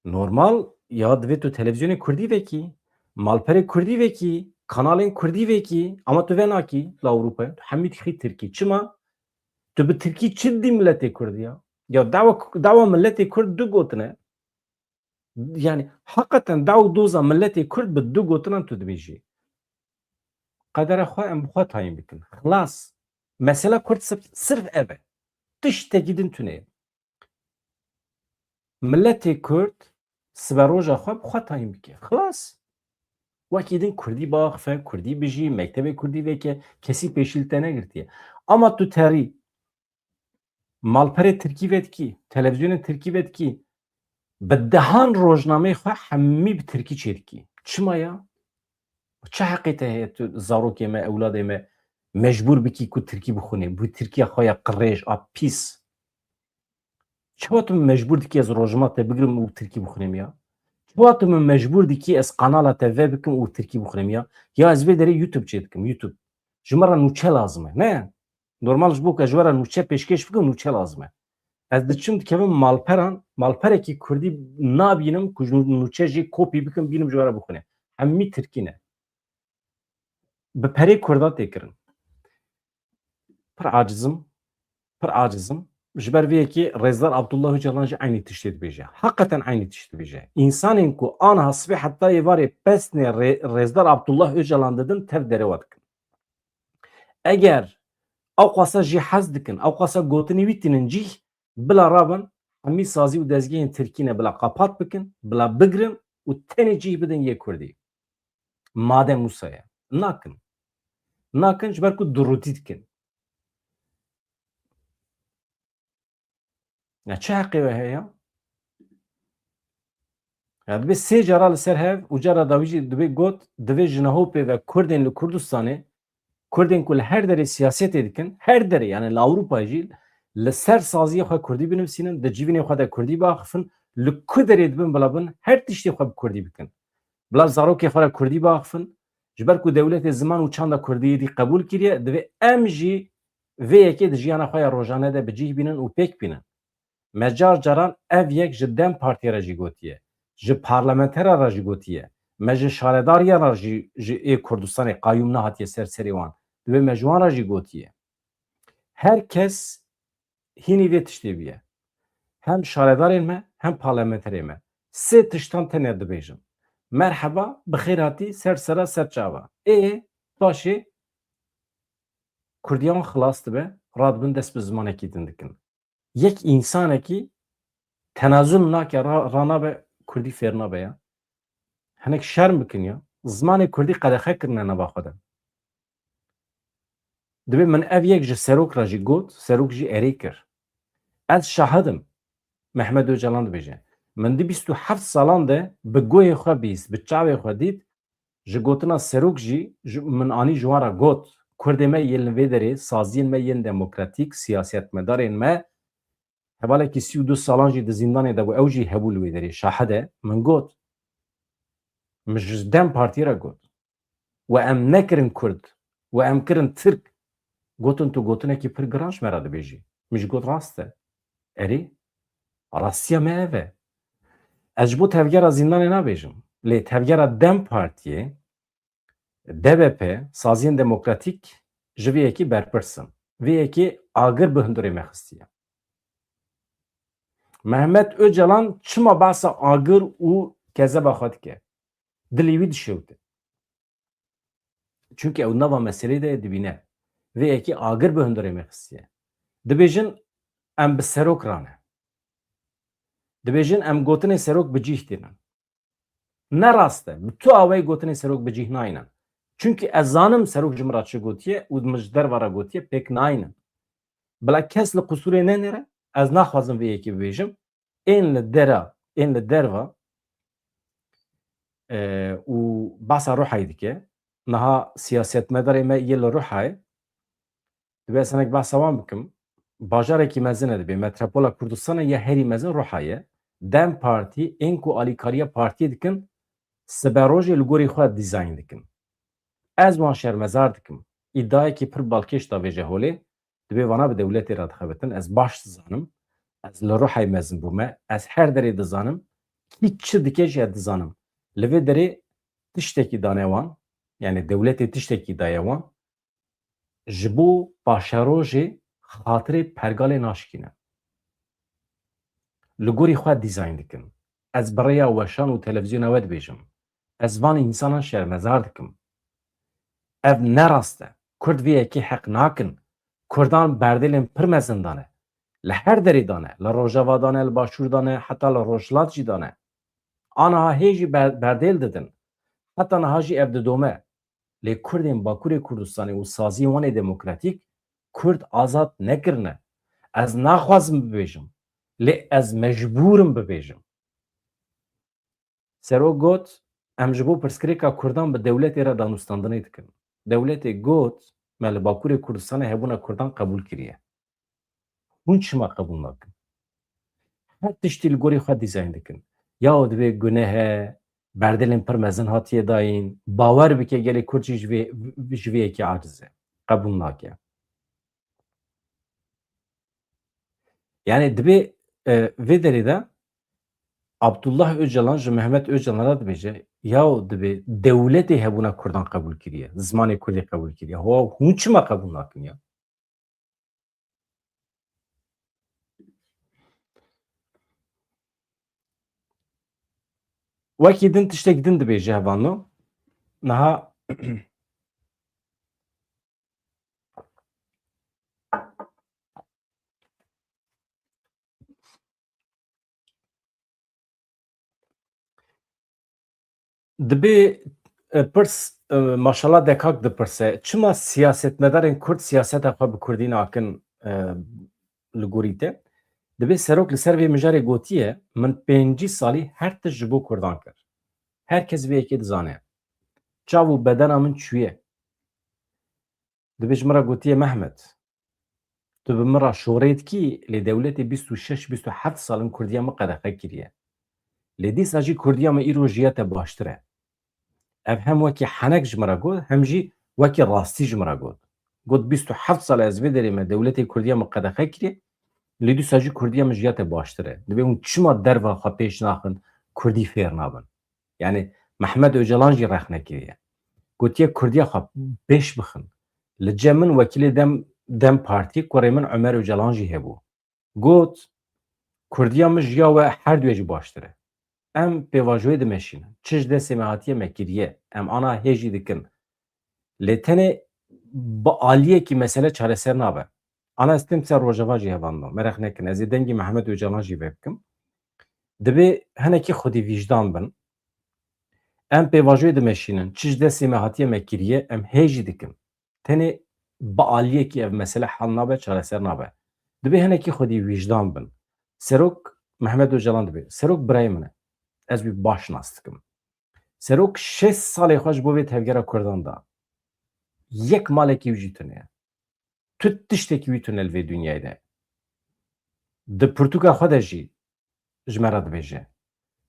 Normal ya divê tu televîzyonê kurdî vekî, malperê kurdî vekî, kanalên kurdî vekî, ama tu venakî li Ewropayê, tu hemî dixî tirkî. Çima? Tu bi tirkî çi didî miletê kurd ya? Ya dawa, dawa miletê kurd du gotine. Yani, heqeten daw doza milletê Kurd bi du gotinan tu dibêjî. Qedera xwe em bi xwe tayîn bikin. Xilas. Mesela Kurd sirf, sirf ev e. Tiştekî din tune ye. Milletê Kurd siberoja xwe bi xwe tayîn bike. Xilas. Wekî din Kurdî biaxife, Kurdî bijî, mektebê Kurdî veke, kesî pêşî li te negirtiye. Ama tu terî malperê Tirkî vedikî, televîzyonên Tirkî vedikî, bi dehan rojnameyê xwe hemî bi Tirkî çêdikî. Çima ya? Çi heqê te heye tu zarokê me, ewladê me mecbûr bikî ku Tirkî bixwîne? Bu Tirkiya xwe ya qirêj, a pîs. Çawa tu min mecbûr dikî ez rojhilata te bigirim û Tirkî bixwînim ya? Çawa tu min mecbûr dikî ez kanala te vebikim û Tirkî bixwînim ya? Ya ez vê derê YouTube çêdikim, YouTube. Ji me re nûçe lazim e, ne? Normal ji bo ku ez ji we re nûçe pêşkêş bikim, nûçe lazim e. Ez diçim dikevim malperan, malperekî Kurdî nabînim ku ji nûçe jê kopî bikim, bînim ji we re bixwînim. Hemî Tirkî ne. Bi perê Kurda tê kirin. Pir acizim, pir acizim. Ji ber vê yekê Rêzdar Abdullah Ocalan jî eynî tiştê dibêje. Heqeten eynî tişt dibêje. Însanên ku aniha sibê heta êvarê pesnê Rê-, Rêzdar Abdullah Ocalan didin, tev derewa dikin. Eger ew qasa jî hez dikin, ew qasa gotinê wî tînin cîh, bila rabin, hemî sazî û dezgehên Tirkî ne bila qapat bikin, bila bigirin û tenê cîh bidin yê Kurdî. Madem wisa ye. Nakin. Nakin ji ber ku durûtî dikin. Ya çi heqê we heye? Ya dibê sê cara li ser hev û cara dawî jî dibê got, divê ji neho pê ve Kurdên li Kurdistanê, Kurdên ku li her derê siyasetê dikin, her derê, yani li Ewropayê jî li ser saziyê xwe Kurdî binivîsînin, di civînê xwe de Kurdî biaxifin, li ku derê dibin bila bin, her tiştê xwe bi Kurdî bikin. Bila zarokê xwe re Kurdî biaxifin, ji ber ku dewletê ziman û çanda Kurdî êdî qebûl kiriye, divê em jî vê yekê di jiyana xwe ya rojane de bi cih bînin û pêk bînin. Me car caran ev yek ji DEM Partiyê re jî gotiye, ji parlamentera re jî gotiye, me ji şaredariyan re jî, ji ê Kurdistanê qayûm nehatiye ser serê wan. Divê me ji wan re jî gotiye. Her kes hînî vê tiştê bûye. Hem şaredarên me, hem parlamenterê me. Sê tiştan tenê dibêjin. Merheba, bi xêr hatî, ser sera, ser çava. Ê, paşê Kurdiyan xilas dibe, radibin dest bi zimanekî din dikin. Yek însanekî tenazul nake, ra-, ranabe, Kurdî fêr nabe ya. Hinek şerm bikin ya. Zimanê Kurdî qedexe kirine nava xwe de. Dibê min ev yek ji serok re jî got, serok jî erê kir. Ez şahid im. Mehmet Ocalan dibêje. Min di bîst û heft salan de bi guhê xwe bîst, bi çavê xwe dît, ji gotina serok jî ji, min anî ji wan re got, Kurdê me yên li vê derê, saziyên me yên demokratîk, siyasetmedarên me, hevalekî sî û du salan jî di zîndanê de bû, ew jî hebû li wê derê, şahid e, min got. Min ji DEM Partiyê re got. We em nekirin Kurd, we em kirin Tirk. Gotin, tu gotinekî pir giran ji me re dibêjî. Min jî got, rast e. Erê, rastiya me ev e. Ez ji bo tevgera zîndanê nabêjim. Lê tevgera DEM Partiyê, DBP, saziyên demokratîk ji vê yekê berpirs in. Vê yekê agir bi hundirê me xistiye. Mehmet Ocalan çima behsa agir û kezeba xwe dike? Dilê wî dişewite. Çunke ew nava meselê de dibîne. Vê yekê agir bi hundirê me xistiye. Dibêjin em bi serok rane. Dibêjin em gotinê serok bi cih tînin. Ne rast e. Bi tu awayî gotinê serok bi cih nayînin. Çunke ez zanim serok ji min re çi gotiye û min ji derve re gotiye pêk nayînin. Bila kes li qusûrê nenêre, ez naxwazim vê yekê bibêjim. Ên li dera, ên li derva, e, û behsa Ruhayê dike. Niha siyasetmedarê me yê li Ruhayê, divê ez hinek behsa wan bikim. Bajarekî mezin e dibê. Metropola Kurdistanê ya herî mezin Ruhayê. DEM Partî, ên ku alîkariya partiyê dikin, siberojê li gorî xwe dîzayn dikin. Ez wan şermezar dikim. Îdiayekî pir balkêş da vêje holê. Divê vana bi dewletê re dixebitin. Ez baş dizanim. Ez li Ruhayê mezin bûme. Ez her derê dizanim. Kî çi dike jî ez dizanim. Li vê derê tiştekî dane wan. Yani dewletê tiştekî daye wan. Ji bo paşerojê xatirê pergalê naşkîne. Li gorî xwe dîzayn dikin. Ez bi rêya weşan û televîzyona we dibêjim. Ez van însanan şermezar dikim. Ev ne rast e. Kurd vê yekê heq nakin. Kurdan berdêlên pir mezin dane. Li her derê dane. Li Rojava dane, li Başûr dane, heta li Rojhilat jî dane. Aniha hê jî ber-, berdêl didin. Heta niha jî ev didome. Lê Kurdên Bakurê Kurdistanê û saziyên wan ê demokratîk Kurd azad nekirine. Ez naxwazim bibêjim. Lê ez mecbûr im bibêjim. Serok got, em ji bo pirsgirêka Kurdan bi dewletê re danûstandinê dikin. Dewletê got, me li Bakurê Kurdistanê hebûna Kurdan qebûl kiriye. Hûn çima qebûl nakin? Her tiştî li gorî xwe dîzayn dikin. Ya divê guneh e, berdêlên pir mezin hatiye dayîn, bawer bike gelê Kurd jî ji vê, ji vê yekê aciz e. Qebûl nake. Yani dibê, e, vê derê de Abdullah Öcalan ji Mehmet Öcalan re dibêje, ya dibê dewletê hebûna Kurdan qebûl kiriye, zimanê Kurdî qebûl kiriye. Ho, hûn çima qebûl nakin ya? Wekî din tiştek din dibêje hevano. Niha Dibê, e, pirs, e, maşallah Dekak dipirse, çima siyasetmedarên Kurd siyaseta xwe bi Kurdî nakin, e, li gorî te? Dibê serok li ser vê mijarê gotiye, min pêncî salî her tişt ji bo Kurdan kir. Her kes vê yekê dizane. Çav û bedena min çûye. Dibê ji min re gotiye, Mehmet, tu bi min re şorê dikî, lê dewletê bîst û şeş bîst û heft sal in Kurdiya min qedexe kiriye. Lê dîsa jî Kurdiya min îro ji ya te baştir e. Ev hem wekî henek ji min re got, hem jî wekî rastî ji min re got. Got, bîst û heft sal ez vê derê me dewletê Kurdiya min qedexe kiriye, lê dîsa jî Kurdiya min ji ya te baştir e. Dibê hûn çima derva xwe pêş naxin, Kurdî fêr nabin? Yani Mehmet Öcalan jî rexne kiriye. Gotiye Kurdiya xwe pêş bixin. Li cem min wekîlê Dem, Dem Partî, kurê min Ömer Öcalan jî hebû. Got, Kurdiya min ji ya we her duye jî baştir e. Em pêvajoyê dimeşînin. Çi ji destê me hatiye me kiriye. Em ana hê jî dikin. Lê tenê bi aliyekî mesele çareser nabe. Ana ez têm ser Rojava jî hevalino. Meraq nekin. Ez ê dengê Mehmet Ocalan jî vebikim. Dibê hinekî xwedî vîjdan bin. Em pêvajoyê dimeşînin. Çi ji destê me hatiye me kiriye, em hê jî dikin. Tenê bi aliyekî ev mesele hal nabe, çareser nabe. Dibê hinekî xwedî wîjdan bin. Serok Mehmet Ocalan dibê. Serok birayê min e. Ez wî baş nas dikim. Serok şêst salê xwe ji bo vê tevgera Kurdan da. Yek malekî wî jî tune ye. Tu tiştekî wî tune li vê dinyayê de. Di pirtûka xwe de jî ji me re dibêje.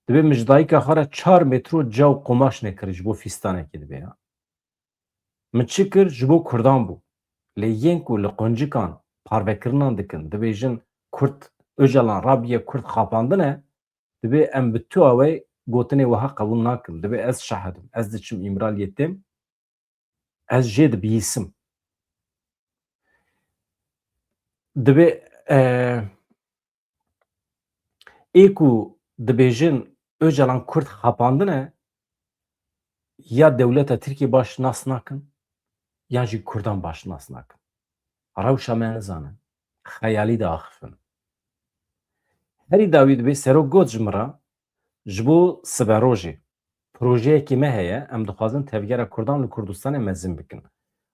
Dibê min ji dayika xwe re çar metro ca û qomaş nekir ji bo fîstanekê dibê ya. Min çi kir ji bo Kurdan bû. Lê yên ku li quncikan parvekirinan dikin, dibêjin Kurd, Ocalan rabiye Kurd xapandine, dibê em bi tu awê gotinê wiha qebûl nakin. Dibê ez şahid im. Ez diçim Îmraliyê têm, ez jê dibihîsim. Dibê, e, ê ku dibêjin Ocalan Kurd xapandine, ya dewleta Tirkiyê baş nas nakin, yan jî Kurdan baş nas nakin. Rewşa me nizanin. Xeyalî diaxifin. Herî dawî dibê Serok got ji min re, ji bo siberojê projeyekî me heye, em dixwazin tevgera Kurdan li Kurdistanê mezin bikin.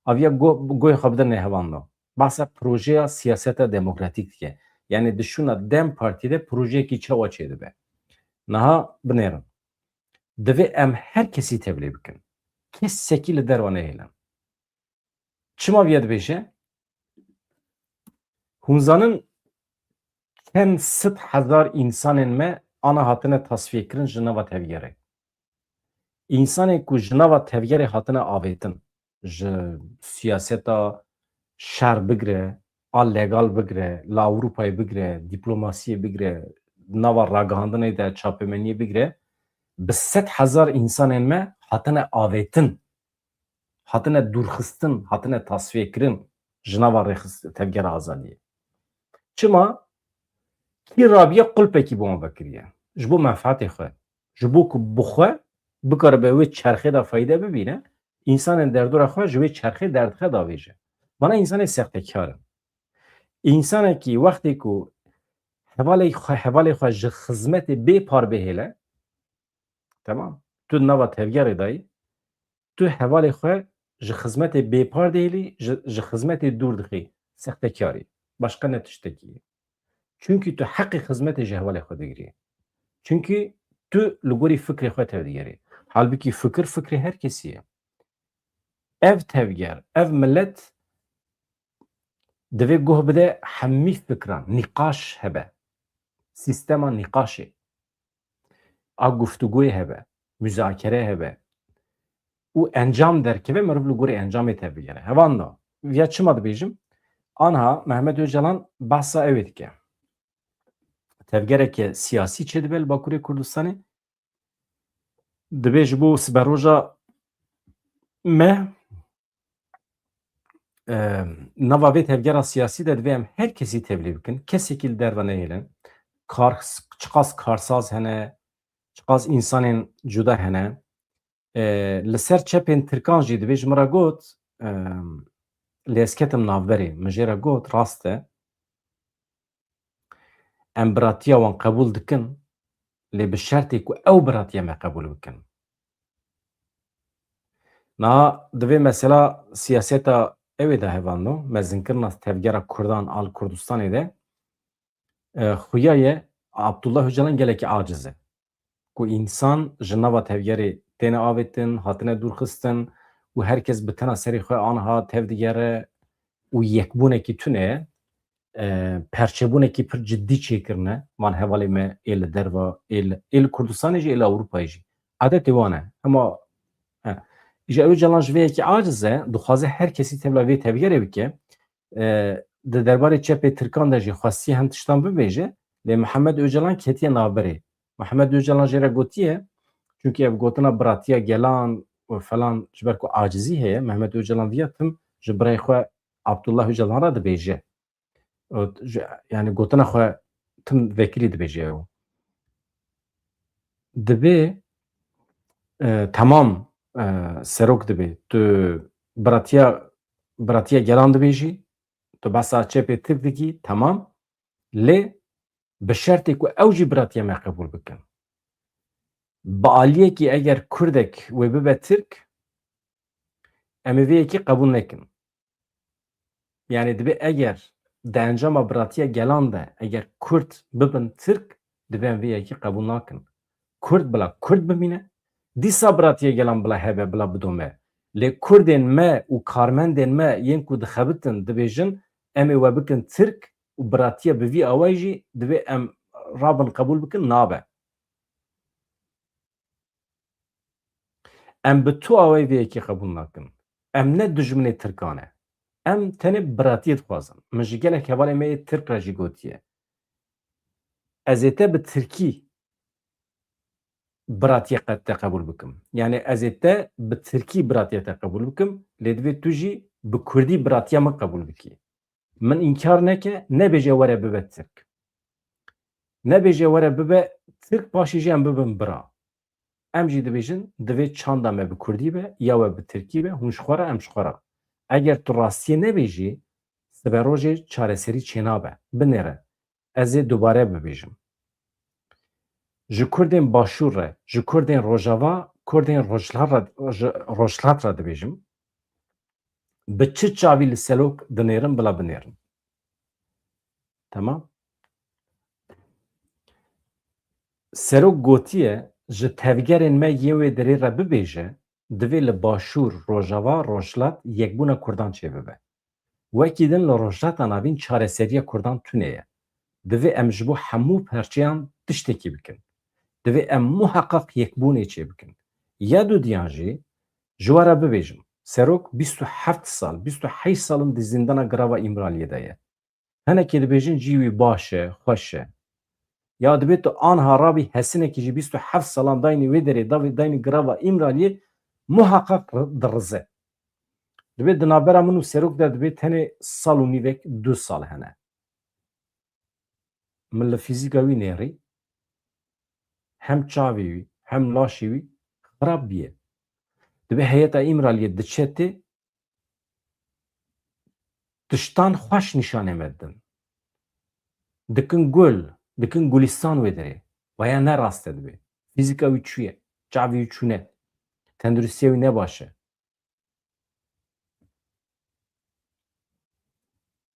Aviya go-, goyê xwe bidin nêhevandan. Behsa projeya siyaseta demokratîk dike. Yani di şûna Dem Partî de projeyekî çawa çêdibe? Niha binêrin. Divê em her kesî tevlê bikin. Kesekî li derve nehêlin. Çima viya dibêje? Hûn zanin çend sed hezar însanên me ana hatine tasfiyekirin ji nava tevgerê. Însanên ku ji nava tevgerê hatine avêtin, ji siyaseta şer bigire, a legal bigire, li Ewropayê bigire, dîplomasiyê bigire, nava ragihandinê de, çapemeniyê bigire, bi sed hezar însanên me hatine avêtin, hatine dûrxistin, hatine tasfiyekirin ji nava rêxist-, tevgera azadiyê. Çima? Kî rabiye qulpekî bo wan vekiriye. ji bo menfaatê xwe, ji bo ku bi xwe bikaribe wê çerxê de fayde bibîne, însanên derdora xwe ji wê çerxê derdxe davêje. Vana însanê sextekar in. Însanekî wextê ku hevalê xwe, hevalê xwe ji xizmetê bê par bihêle, temam, tu di nava tevgerê dayî, tu hevalê xwe ji xizmetê bêpar dihêlî, ji, ji xizmetê dûr dixî, sextekarî. Başqa ne tiştekî. Çunkî tu heqê xizmetê ji hevalê xwe digirî. Çunkî tu li gorî fikrê xwe tevdigerî. Halbikî fikir, fikrê her kesî ye. Ev tevger, ev milet divê guh bide hemî fikran, nîqaş hebe. Sîstema nîqaşê. A guftûgoyê hebe, muzakere hebe û encam derkeve, meriv li gorî encamê tevbigere. Hevalno, viya çima dibêjim? Anha Mehmet Ocalan behsa ew ê dike. Tevgereke siyasî çêdibe li Bakurê Kurdistanê. Dibê ji bo siberoja me, e, nava vê tevgera siyasî de divê em her kesî tevlî bikin. Kesekî li derve nehêlin. Kar, çiqas karsaz hene, çiqas însanên cuda hene. E, li ser çepên Tirkan jî divê ji min re got, e, lê ez ketim navberê. Min jê re got, rast e. Em biratiya wan qebûl dikin, lê bi şertê ku ew biratiya me qebûl bikin. Niha divê mesela siyaseta ew ê de hevalno, mezinkirina tevgera Kurdan a li Kurdistanê de, e, xuya ye Abdullah Ocalan gelekî aciz e. Ku însan ji nava tevgerê têne avêtin, hatine dûrxistin û her kes bi tena serê xwe anha tevdigere û yekbûnekî tune ye. E, perçebûnekî pir cidî çêkirine van hevalê me ê li derva, ê li, ê li Kurdistanê jî, ê li Ewropayê jî. Adetê wan e. Hema, he. Îja Ocalan ji vê yekê aciz e, dixwaze her kesî tevla vê tevgerê bike. E, di derbarê çepê Tirkan de jî xwestiye hin tiştan bibêje, lê Mihemed Ocalan ketiye navberê. Mihemed Ocalan jê re gotiye, çunkî ev gotina biratiya gelan û falan ji ber ku acizî heye, Mihemed Ocalan viya tim ji birayê xwe Abdullah Ocalan re dibêje. Û ji, yani gotina xwe tim vekirî dibêje ew. Dibê, e, temam, e, serok dibê. Tu biratiya, biratiya gelan dibêjî, tu behsa çepê Tirk dikî, temam. Lê bi şertê ku ew jî biratiya me qebûl bikin. Bi aliyekî eger Kurdek wê bibe Tirk, em ê vê yekê qebûl nekin. Yani dibê eger di encama biratiya gelan de eger Kurd bibin Tirk, dibê em vê yekê qebûl nakin. Kurd bila Kurd bimîne, dîsa biratiya gelan bila hebe, bila bidome. Lê Kurdên me û karmendên me yên ku dixebitin, dibêjin, em ê we bikin Tirk û biratiya bi vî awayî jî dibê em rabin qebûl bikin, nabe. Em bi tu awayî vê yekê qebûl nakin. Em ne dijminê Tirkan e. Em tenê biratiyê dixwazin. Min ji gelek hevalên me yê Tirk re jî gotiye. Ez ê te bi Tirkî biratiye qe-, te qebûl bikim. Yani ez ê te bi Tirkî biratiye te qebûl bikim, lê divê tu jî bi Kurdî biratiya min qebûl bikî. Min înkar neke, nebêje were bibe Tirk. Nebêje were bibe Tirk, paşê jî em bibin bira. Em jî dibêjin, divê çanda me bi Kurdî be, ya we bi Tirkî be, hûn ji xwe re, em ji xwe re. Eger tu rastiyê nebêjî, siberojê çareserî çênabe. Binêre. Ez ê dubare bibêjim. Ji Kurdên Başûr re, ji Kurdên Rojava, Kurdên Rojhilat re, ji Rojhilat re dibêjim. Bi çi çavî li Serok dinêrin, bila binêrin. Temam. Serok gotiye, ji tevgerên me yên wê derê re bibêje, divê li Başûr, Rojava, Rojhilat yekbûna Kurdan çêbibe. Wekî din li Rojhilata Navîn çareseriya Kurdan tune ye. Divê em ji bo hemû perçeyan tiştekî bikin. Divê em muheqeq yekbûnê çêbikin. Ya dudiyan jî, ji we re bibêjim, Serok bîst û heft sal, bîst û heşt sal in di zîndana girava Îmraliyê de ye. Hinekî dibêjin cî wî baş e, xweş e. Ya dibê tu anha rabî hesinekî ji bîst û heft salan daynî wê derê, davê daynî girava Îmraliyê, muheqeq ri-, dirize. Dibê di navbera min û Serok de dibê tenê sal û nîvek, du sal hene. Min li fîzîka wî nêrî. hem çavê wî, hem laşê wî xirab bîye. Dibe heyeta Îmraliyê diçe tê, tiştan xweş nîşanê me didin. Dikin gul, dikin gulîstan wê derê. Waya ne rast e dibe. Fîzîka wî çûye, çavê wî çûne, tenduristiya wî ne baş e.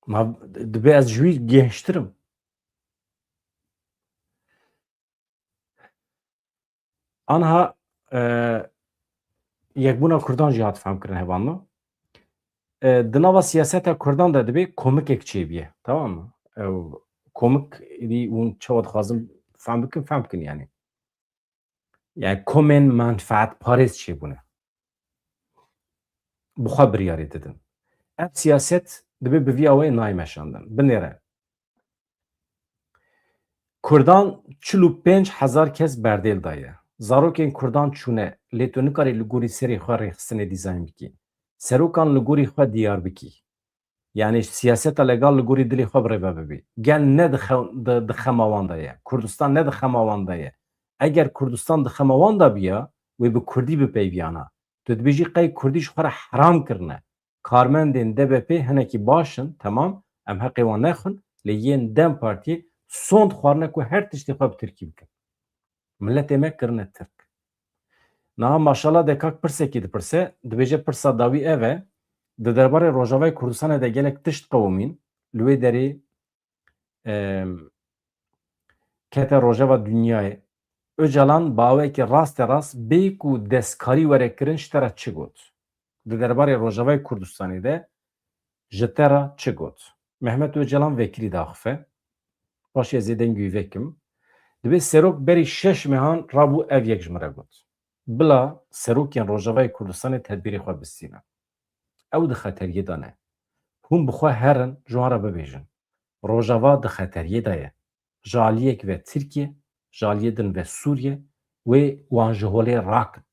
Ma dibe ez ji wî gençtir im. Anha, e, yekbûna Kurdan jî hat fehmkirin hevalno. E, di nava siyaseta Kurdan de dibe komikek çêbiye. Tamam mı? E, komik dî hûn çawa dixwazin fehm bikin, fehm bikin yani. Yani komên menfaatparêz çêbûne. Bi xwe biryarê didin. Ev siyaset dibe bi vî awayê nayê meşandin. Binêre. Kurdan çil û pênc hezar kes berdêl daye. Zarokên Kurdan çûne, lê tu nikarî li gorî serê xwe rêxistinê dîzayn bikî. Serokan li gorî xwe diyar bikî. Yani siyaseta legal li gorî dilê xwe birêve bibî. Gel ne di xe-, di, di xema wan de ye. Kurdistan ne di xema wan de ye. Eger Kurdistan di xema wan de biya, wê bi Kurdî bipeyviyana. Tu dibêjî qey Kurdî ji xwe re heram kirine. Karmendên D B P hinekî baş in, temam, em heqê wan nexwin, lê yên DEM Partiyê sond xwarine ku her tiştê xwe bi Tirkî bikin. Miletê me kirine Tirk. Niha maşallah de kak pirsekî dipirse, dibêje pirsa dawî ev e, di derbarê Rojavayê Kurdistanê de gelek tişt qewimîn, li wê derê, em, kete rojeva dinyayê. Ocalan bi awayekî raste rast bêyî ku destkarî were kirin ji te re çi got? Di derbarê Rojavayê Kurdistanê de ji te re çi got? Mehmet Ocalan vekirî daxife. Paşê ez ê dengê wî vekim. Dibê serok berî şeş mehan rabû ev yek ji min re got. Bila serokên Rojavayê Kurdistanê tedbîrê xwe bistînin. Ew di xeteriyê de ne. Hûn bi xwe herin, ji wan re bibêjin. Rojava di xeteriyê de ye. Ji aliyek ve Tirkiye, ji aliyê din ve Sûriye, wê wan ji holê rakin.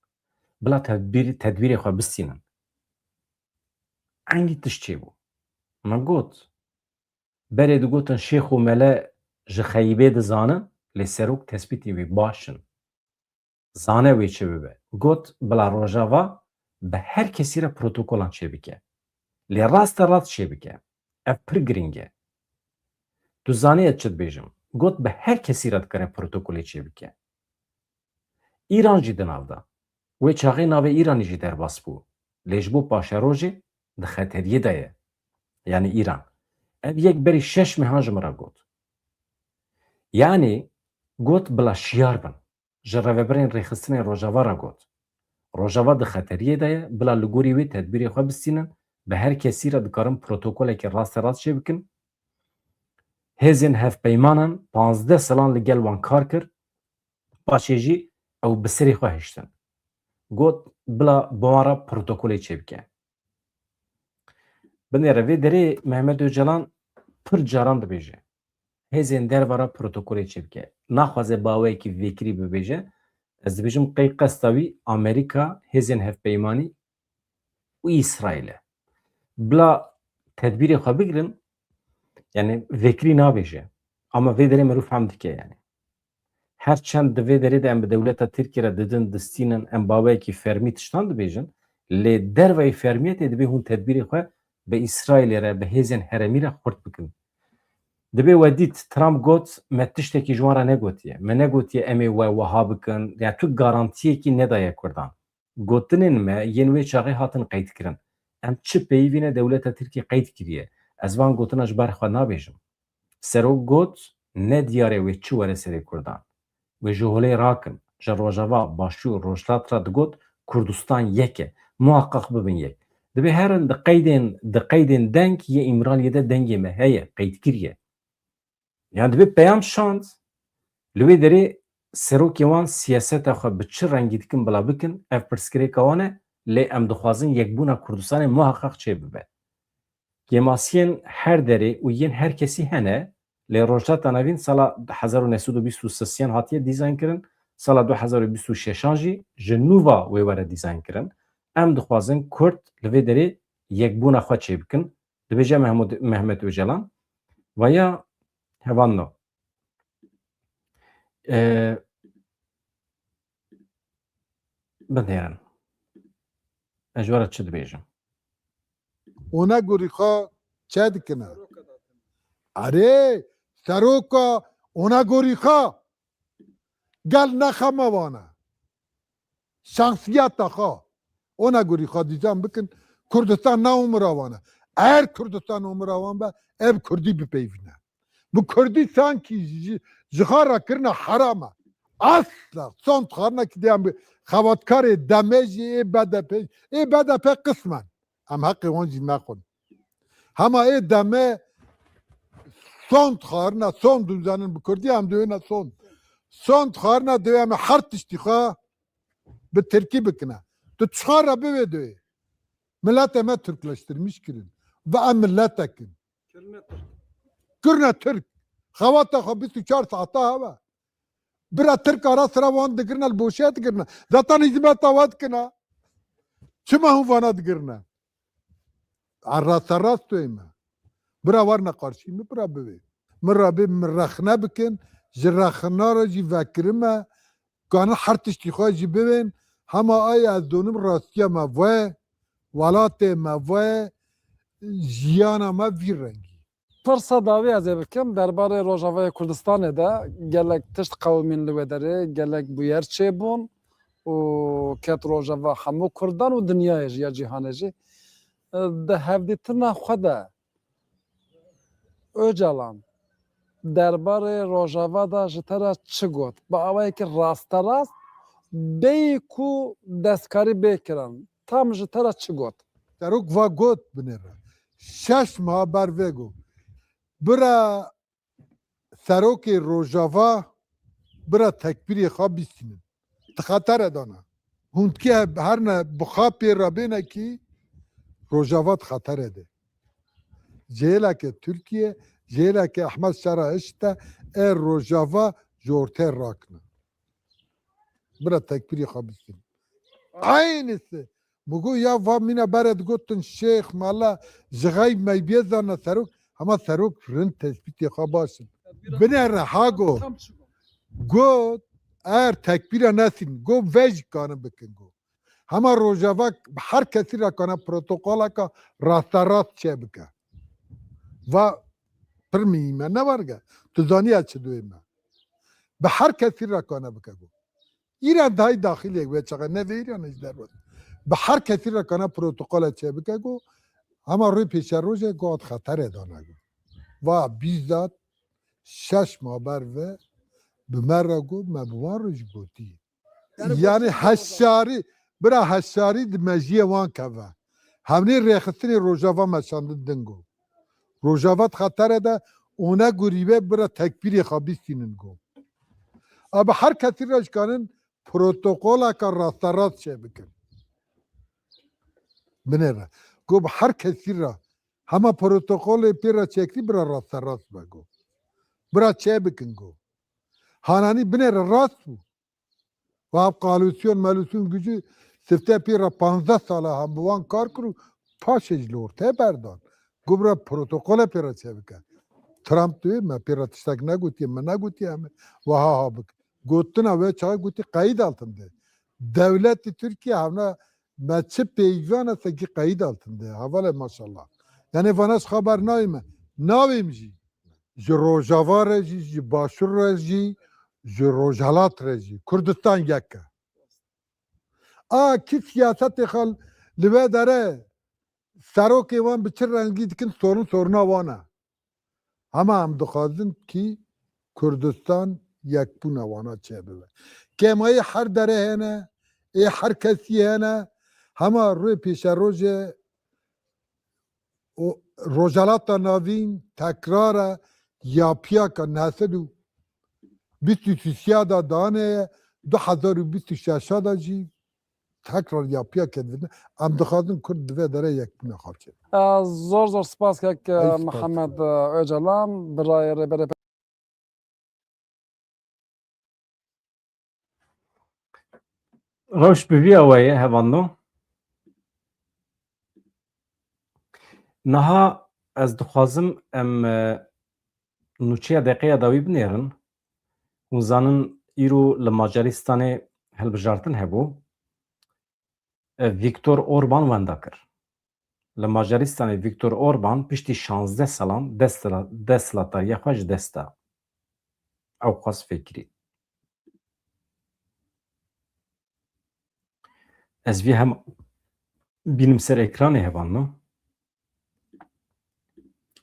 Bila tedbîr-, tedbîrê xwe bistînin. Engî tişt çêbû. Min got, berê digotin şêx û mele ji xeyîbê dizanin, lê serok tespîtê wî baş in. Zane wê çi bibe. Got, bila Rojava bi her kesî re protokolan çêbike. Lê raste rast çêbike. Ev pir girîng e. Tu zanî ez çi dibêjim. Got, bi her kesî re dikare protokolê çêbike. Îran jî di nav de. Wê çaxê navê Îranî jî derbas bû. Lê ji bo paşerojê di xeteriyê de ye. Yani Îran. Ev yek berî şeş mehan ji min re got. Yani got, bila şiyar bin. Ji rêvebirên rêxistinê Rojava re got, Rojava di xeteriyê de ye, bila li gorî wê tedbîrê xwe bistînin, bi her kesî re dikarin protokolekî rasterast çêbikin. Hêzên hevpeymanan panzdeh salan li gel wan kar kir, paşê jî ew bi serê xwe hiştin. Got, bila bi wan re protokolê çêbike. Binêre vê derê Mehmet Ocalan pir caran dibêje, hêzên derve re protokolê çêbike. Naxwaze bi awayekî vekirî bibêje. Ez dibêjim qey qesta wî Amerîka, hêzên hevpeymanî û Îsraîl e. Bila tedbîrê xwe bigirin, yani vekirî nabêje. Ama vê derê mirov fehm dike yani. Her çend di vê derê de em bi dewleta Tirkiyê re didin, distînin, em bi awayekî fermî tiştan dibêjin, lê derveyî fermiyetê dibê hûn tedbîrê xwe bi Îsraîlê re, bi hêzên herêmî re xurt bikin. Dibê we dît, Trump got, me tiştekî ji wan re negotiye. Me negotiye em ê we wiha bikin. Ya tu garantiyekî nedaye Kurdan. Gotinên me yên wê çaxê hatin qeydkirin. Em çi peyivîne dewleta Tirkiyê qeyd kiriye? Ez van gotina ji ber xwe nabêjim. Serok got, ne diyar e wê çi were serê Kurdan. Wê ji holê rakin. Ji Rojava, Başûr, Rojhilat re digot, Kurdistan yek e. Muhaqqaq bibin yek. Dibê herin di qeydên, di qeydên deng yê Îmraliyê de dengê me heye, qeydkirî ye. Yani dibê peyam şand, li wê derê serokê wan siyaseta xwe bi çi rengî dikin bila bikin, ev pirsgirêka wan e, lê em dixwazin yekbûna Kurdistanê muhaqqaq çêbibe. Kêmasiyên her derê û yên her kesî hene, lê Rojhilata Navîn sala hezar û neh sed û bîst û sisiyan hatiye dîzayn kirin, sala du hezar û bîst û şeşan jî ji nû ve wê were dîzayn kirin. Em dixwazin Kurd li vê derê yekbûna xwe çêbikin, dibêje Mehmûd, Mehmet Ocalan. Vaya hevalno. E, binêrin. Ez ji we re çi dibêjim? Ona gorî xwe çe dikine? Erê, seroka ona gorî xwe. Gel nexeme wane. Şansiyeta xwe. Ona gorî xwe dîzan bikin. Kurdistan ne umira wane. Eğer Kurdistan umira wan be, ev Kurdî bipeyvîne. Bi Kurdî sankî ji, ji xwe re kirine heram e. Asla. Son dixwarine ki diyan bi xebatkarê demê jî ê B D P, ê B D P qismen. Em heqê wan jî nexwin. Hema ê demê son dixwarine, son dûzanin bi Kurdî em diwêne son. Son dixwarine diwê em ê her tiştî xwe bi Tirkî bikine. Tu çixar re bivê diwê. Miletê me Türkleştirmiş kirin. Ve em miletek in. Kirine Tirk. Kirine Tirk. Xewata xwe bîst û çar saeta hebe. Bira Tirk ara sira wan digirine, li boşe digirine. Zaten hizmeta we dikine. Çima hûn vana digirine? A rasta rast doyê me. Bira werine qarşî min, bira bivê. Min re bê, min rexne bikin. Ji rexna re jî vekirime. Kanin her tiştî xwe jî bibên, hema ay ez donim rastiya me ve, welatê me ve, jiyana me vî rengî. Pirsa dawî ez ê bikim, derbarê Rojavayê Kurdistanê de gelek tişt qewimîn li wê derê, gelek bûyer çêbûn û ket rojava hemû Kurdan û dinyayê jî ya cîhanê jî. Di hevdîtina xwe de Ocalan, derbarê Rojava de ji te re çi got? Bi awayekî rasterast bêyî ku destkarî bê kirin, tam ji te re çi got? Serok va got binêre. Şeş meha ber vê got. Bira serokê Rojava, bira tekbîrê xwe bîstînin. Di xetere de ne. Hûn dikê herne bi xapê re bêne kî Rojava di xetere de. Cêleke Tirkiye, cêleke Ehmed Şera Işte, e Rojava ji ortê rakine. Bira tekbîrê xwe bistîn. Aynısı. Min got ya va mîna bere digotin şêx, mala, ji xeyb meybiyê zana serok, hema serok rind tespîtê xwe baş in. Binêre ha go. Got, eğer tekbîra nesin, go ve jî kanin bikin go. Hema Rojava bi her kesî re kane protokoleka rasterast çêbike. Va pir mihîm e, ne werge. Tu zanî ez çi duyê me. Bi her kesî re kane bike go. Îran dayî daxilê wê çaxe ne vê Îranê ji derve. Bi her kesî re kane protokole çêbike go. Hema rû pêşerojê go di xeterê dane go. Va bîzat şeş ma ber ve bi me re got, me bi wan re jî gotî. Yani heşarî, bira heşarî di mejiyê wan keve. Hemnê rêxistinê Rojava meşandin dingo. Rojava di xetere de, ona gurî ve bira tekbîrê xwe bîstînin go. A bi her kesî re jikanin protokolaka rasterast çêbikin. Binêre. Go bi her kesî re, hema protokolê pê re çekî bira rasterast be go. Bira çêbikin go. Hananî binêre rast bû. Û ev koalîsyon melûsyon gücü sifte pê re panzdeh sala hem bi wan kar kir û paşê ji li ortê berdan. Got bira protokole pê re çêbike. Trump diwê me pê re tiştek negotiye, me negotiye em ê wiha ha bike. Gotina wê çaxê gotî qeyîd altinde. Dewletê Tirkiye hevna me çi peyvana sekî qeyîd altinde. Hevalê maşallah. Yani vana ji xwe bernayê me. Navêm jî. Ji Rojava re jî, ji Başûr re jî, ji Rojhelat re jî. Kurdistan yek e. A kî siyasetê xwe li vê dere serokê wan bi çi rengî dikin, sorun soruna wan e. Hema em dixwazin kî Kurdistan yekbûna wana çêbibe. Kêmayî her derê hene, ê her kesî hene, hema rûyê pêşerojê û Rojhelata Navîn tekrar e, yapiyaka neh sed û bîst û sisiya de dane ye, du hezar û bîst û şeşa de jî tekrar yapiyake dibine. Em dixwazin Kurd di vê derê yekbûna xwe biçe. Ez zor zor spas kek, Ey spas. Mihemed, e, Ocalan, birayê rêberê Rewş bi vî awayê hevando. Niha ez dixwazim em, e, nûçeya deqeya dawî binêrin. Hûn zanin îro li Macaristanê hilbijartin hebû. e, Viktor Orban wenda kir. Li Macaristanê Viktor Orban piştî şazdeh salan desthilatdariya xwe ji dest da. Ew xwest fêkirî. Ez vî hem bînim ser ekranê hevalno.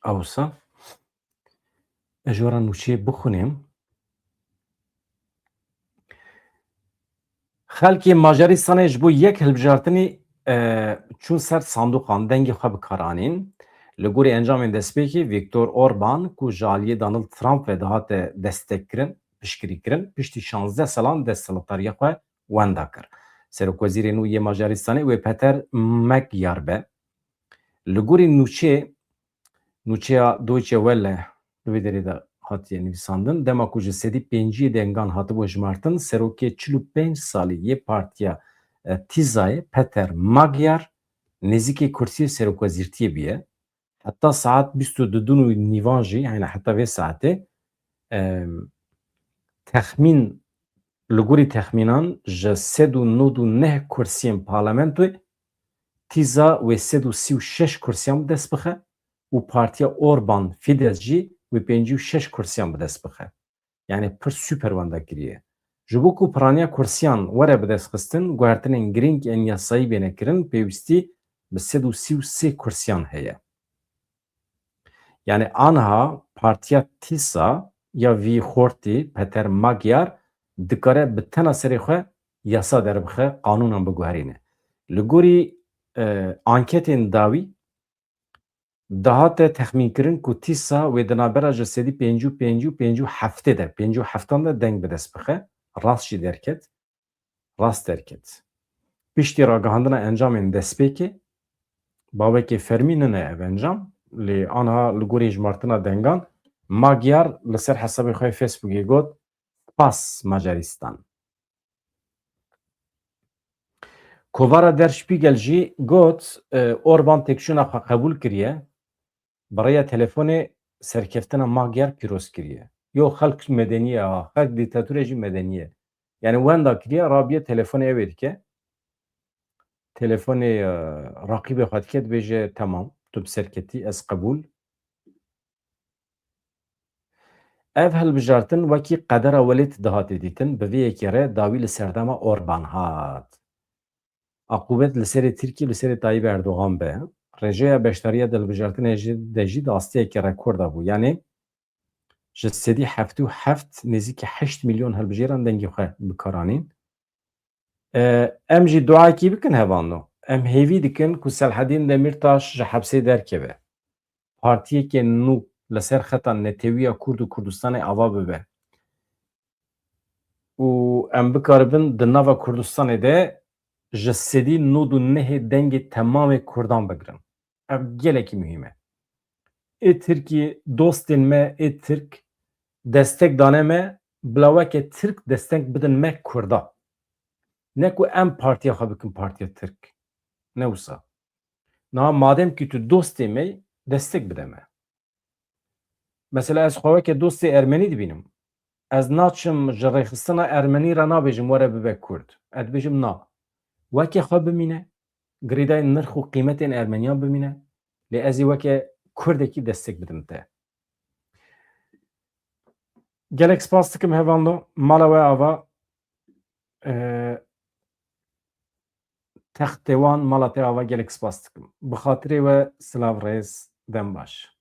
Ewsa ez ji we re nûçeyê bixwînim. Xelkê Macaristanê ji bo yek hilbijartinî, e, çûn ser sanduqan, dengê xwe bi kar anîn. Li gorî encamên destpêkê, Viktor Orban, ku ji aliyê Donald Trump ve dihate destekkirin, piştgirîkirin, piştî şazdeh salan desthilatdariya xwe wenda kir. Serokwezîrê nû yê Macaristanê wê Peter Magyar be. Li gorî nûçê, nûçeya Deutsche Welle li vê derê de hatiye nivîsandin, dema ku ji sedî pêncî dengan hatibû hejmartin, serokê çil û pênc salî yê partiya, e, Tîzayê Peter Magyar nêzîkê kursiyê serokwezîrtiyê bûye. Heta saet bîst û du nîvan jî, yani heta vê saetê, em, texmîn, li gorî texmînan ji sed û nod û neh kursiyên parlamentoyê Tîza wê sed û sî û şeş kursiyan bi dest bixe û partiya Orban Fidesz jî wê pêncî û şeş kursiyan bi dest bixe. Yani pir super wenda kiriye. Ji bo ku piraniya kursiyan were bidestxistin, guhertinên girîng ên yasayî bêne kirin, pêwîstî bi sed û sî û sê kursiyan heye. Yani anha partiya Tîsa ya vî xortî Peter Magyar dikare bi tena serê xwe yasa derbixe, qanûnan biguherîne. Li gorî, e, anketên dawî, dihate texmînkirin ku Tîsa wê di navbera ji sedî pêncî û pêncî û pêncî û heftê de, pêncî û heftan de deng bi dest bixe. Rast jî derket. Rast derket. Piştî ragihandina encamên destpêkê, bawekê fermî nine ev encam, lê anha li gorî hejmartina dengan, Magyar li ser hesabê xwe yê Facebookê got, Spas Macaristan. Kovara Der Spiegel jî got, e, Orban têkçûna xwe qebûl kiriye, bi rêya telefonê serkeftina Magyar pîroz kiriye. Yo, xelk medenî ye ha, xelk dîktatorê jî medenî ye. Yani wenda kiriye, rabiye telefonê ew ê dike. Telefonê, e, raqîbê xwe dike, dibêje, Temam, tu bi serketî, ez qebûl. Ev hilbijartin wekî qedera welêt dihatê dîtin, bi vê yekê re dawî li serdema Orban hat. Aqûbet li serê Tirkî, li serê Tayyip Erdogan be. Rêjeya beşdariya di hilbijartinê jî, de jî di astiyekî rekorda bû. Yanî ji sedî heftê û heft nêzîkî heşt milyon hilbijêran dengê xwe bi kar anîn. E, em jî duayekî bikin hevalno. Em hêvî dikin ku Selhedîn Demîrtaş ji hepsê derkeve. Partiyeke nû li ser xeta netewî ya Kurd û Kurdistanê ava bibe. Û em bikaribin di nava Kurdistanê de ji sedî nod û nehê dengê temamê Kurdan bigirin. Ev gelekî muhîm e. Ê Tirkî, dostên me ê Tirk destek dane me, bila weke Tirk destek bidin me Kurda. Ne ku em partiya xwe bikin partiya Tirk. Ne wisa. Niha madem ku tu dostê me, destek bide me. Mesela ez xwe weke dostê Ermenî dibînim. Ez naçim ji rêxistina Ermenî re nabêjim were bibe Kurd. Ez dibêjim na. Weke xwe bimîne, girêdayî nirx û qîmetên Ermeniyan bimîne, lê ez ê weke Kurdekî destek bidim te. Gelek spas dikim hevalno, mala we ava, e, textê wan, mala te ava, gelek spas dikim. Bi xatirê we silav rêz, dem baş.